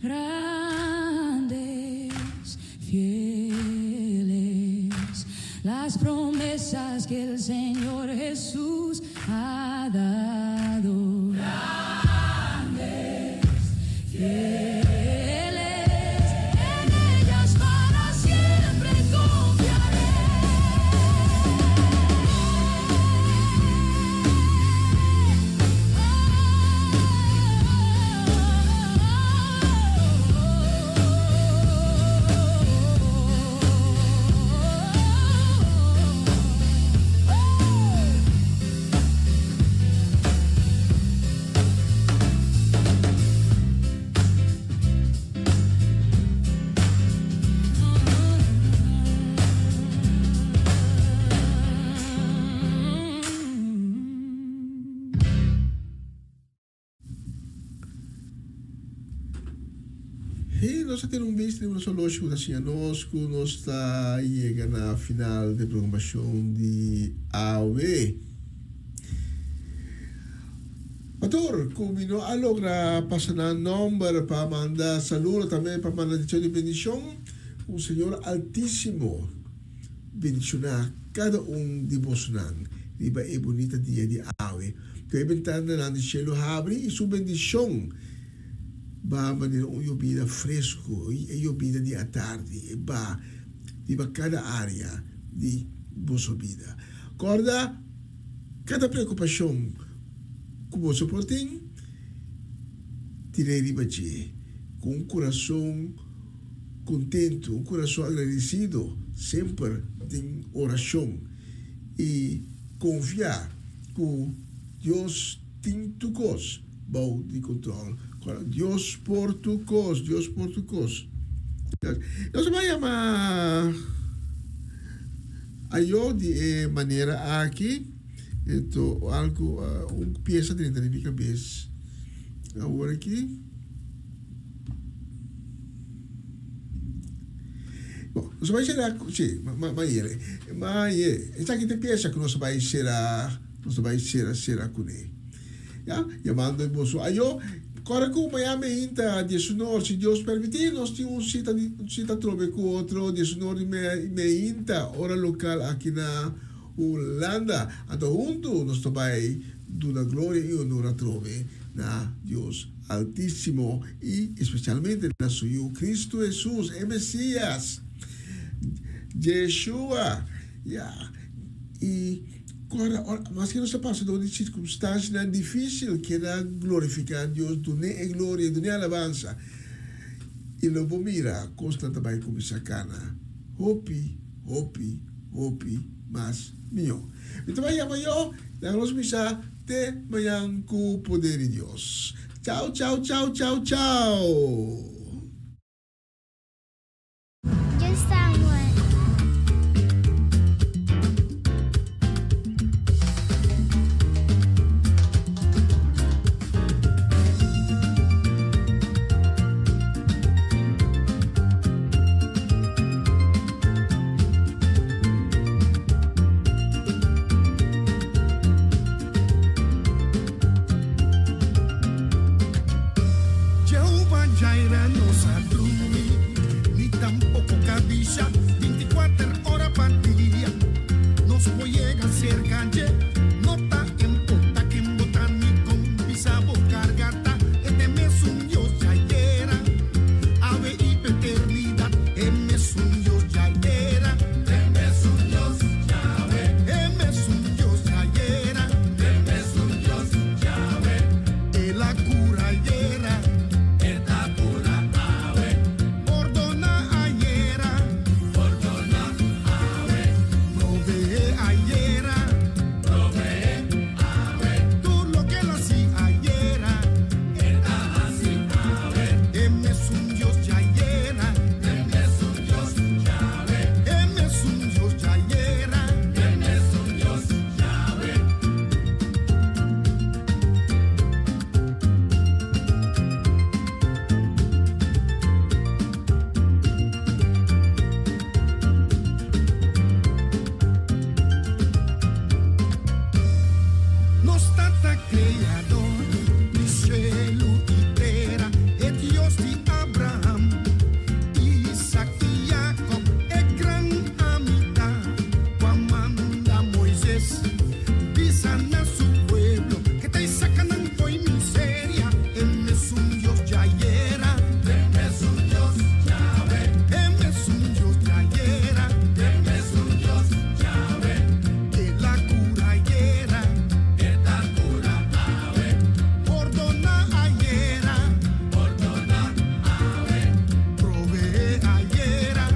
S7: Grandes, fieles, las promesas que el Señor Jesús ha dado. Grandes, fieles, en ellas para siempre confiaré.
S4: Hey, nos a tene un bes riba nos oloshi ku ta siña nos ku nos ta yega na final di programashon di awe. Pator, ku mi no a logra pasa nan nòmber pa manda saludo tambe pa manda dicho di bendishon, ku Señor Altísimo bendishoná kada un di bosonan riba e bunita dia di awe. Ku e bentananan di shelu habri i su bendishon Ba manera un yobida fresco, e yobida di atardi, e ba riba cada area di boso bida. Corda cada preocupacion cu boso por tin, tir'é riba dje cu un curason contento, un curason agradecido, semper den oracion y confia cu Dios tin tur cos. Bou di control. Dios por tur cos, Dios por tur cos. Nos a bai yama ayo di e manera aki, ento algo, un pieza drenta den mi cabes awor aki. Bon, nos a bai cera, si, ma yere, ma ye, esaki ta e pieza cu nos a bai cera, nos a bai cera, cera cune. Ya, yamando e boso ayo. Kòrda ku mañana meinta diesunor, si Dios permití, nos tin un sita di un sita atrobe ku otro diesunor di meinta, ora lokal aki na Hulanda. Anto huntu nos ta bai duna gloria i honor atrobe na Dios Altísimo i espesialmente na Su Yu Kristu Hesus, e Mesias, Jeshua. Ya. I kòrda, ora, maske nos ta pasa dor di sirkunstansianan difísil, keda glorifiká Dios, dun'é e gloria, dun'é alabansa, i lo bo mira kosnan ta bai kuminsá kana hopi, hopi, hopi mas mihó. Mi ta bai yama yo, laga nos kuminsá te mañan ku poder di Dios. Chau, chau, chau, chau, chau!
S10: Yo Samuel.
S5: Jehovah Jireh no sa drumi, ni tampoco cabisha, 24 ora pa dia. Nos por yega cerca dje, no ta importa ken bo ta ni con pisa bo carga ta. E t'e mesun Dios djayera, awe y pa eternidad. E mesun Dios djayera, e mesun Dios djawe, e mesun Dios djayera, e mesun Dios djawe. El a cura ayera, e ta cura awe. Pordona ayera, pordona awe. Provee ayera, provee awe. Tur loke el a haci ayera, e ta haci awe. E mesun Dios djayera, e mesun Dios djawe. E mesun Dios djayera, e mesun Dios djawe. Nos Tata Creador di cielo y tera, e Dios di Abraham, Isaac y Jacob, e gran amita, cu a manda Moises bisa na su pueblo que ta saca nan fo'i miseria, e mesun Dios djayera, e mesun Dios djawe, e mesun Dios djayera, e mesun Dios djawe, el a cura ayera, e ta cura awe, pordona ayera, pordona awe, provee ayera,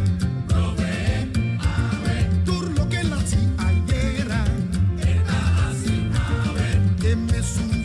S5: provee awe, tur loke el a haci ayera, e ta haci awe, e mesun.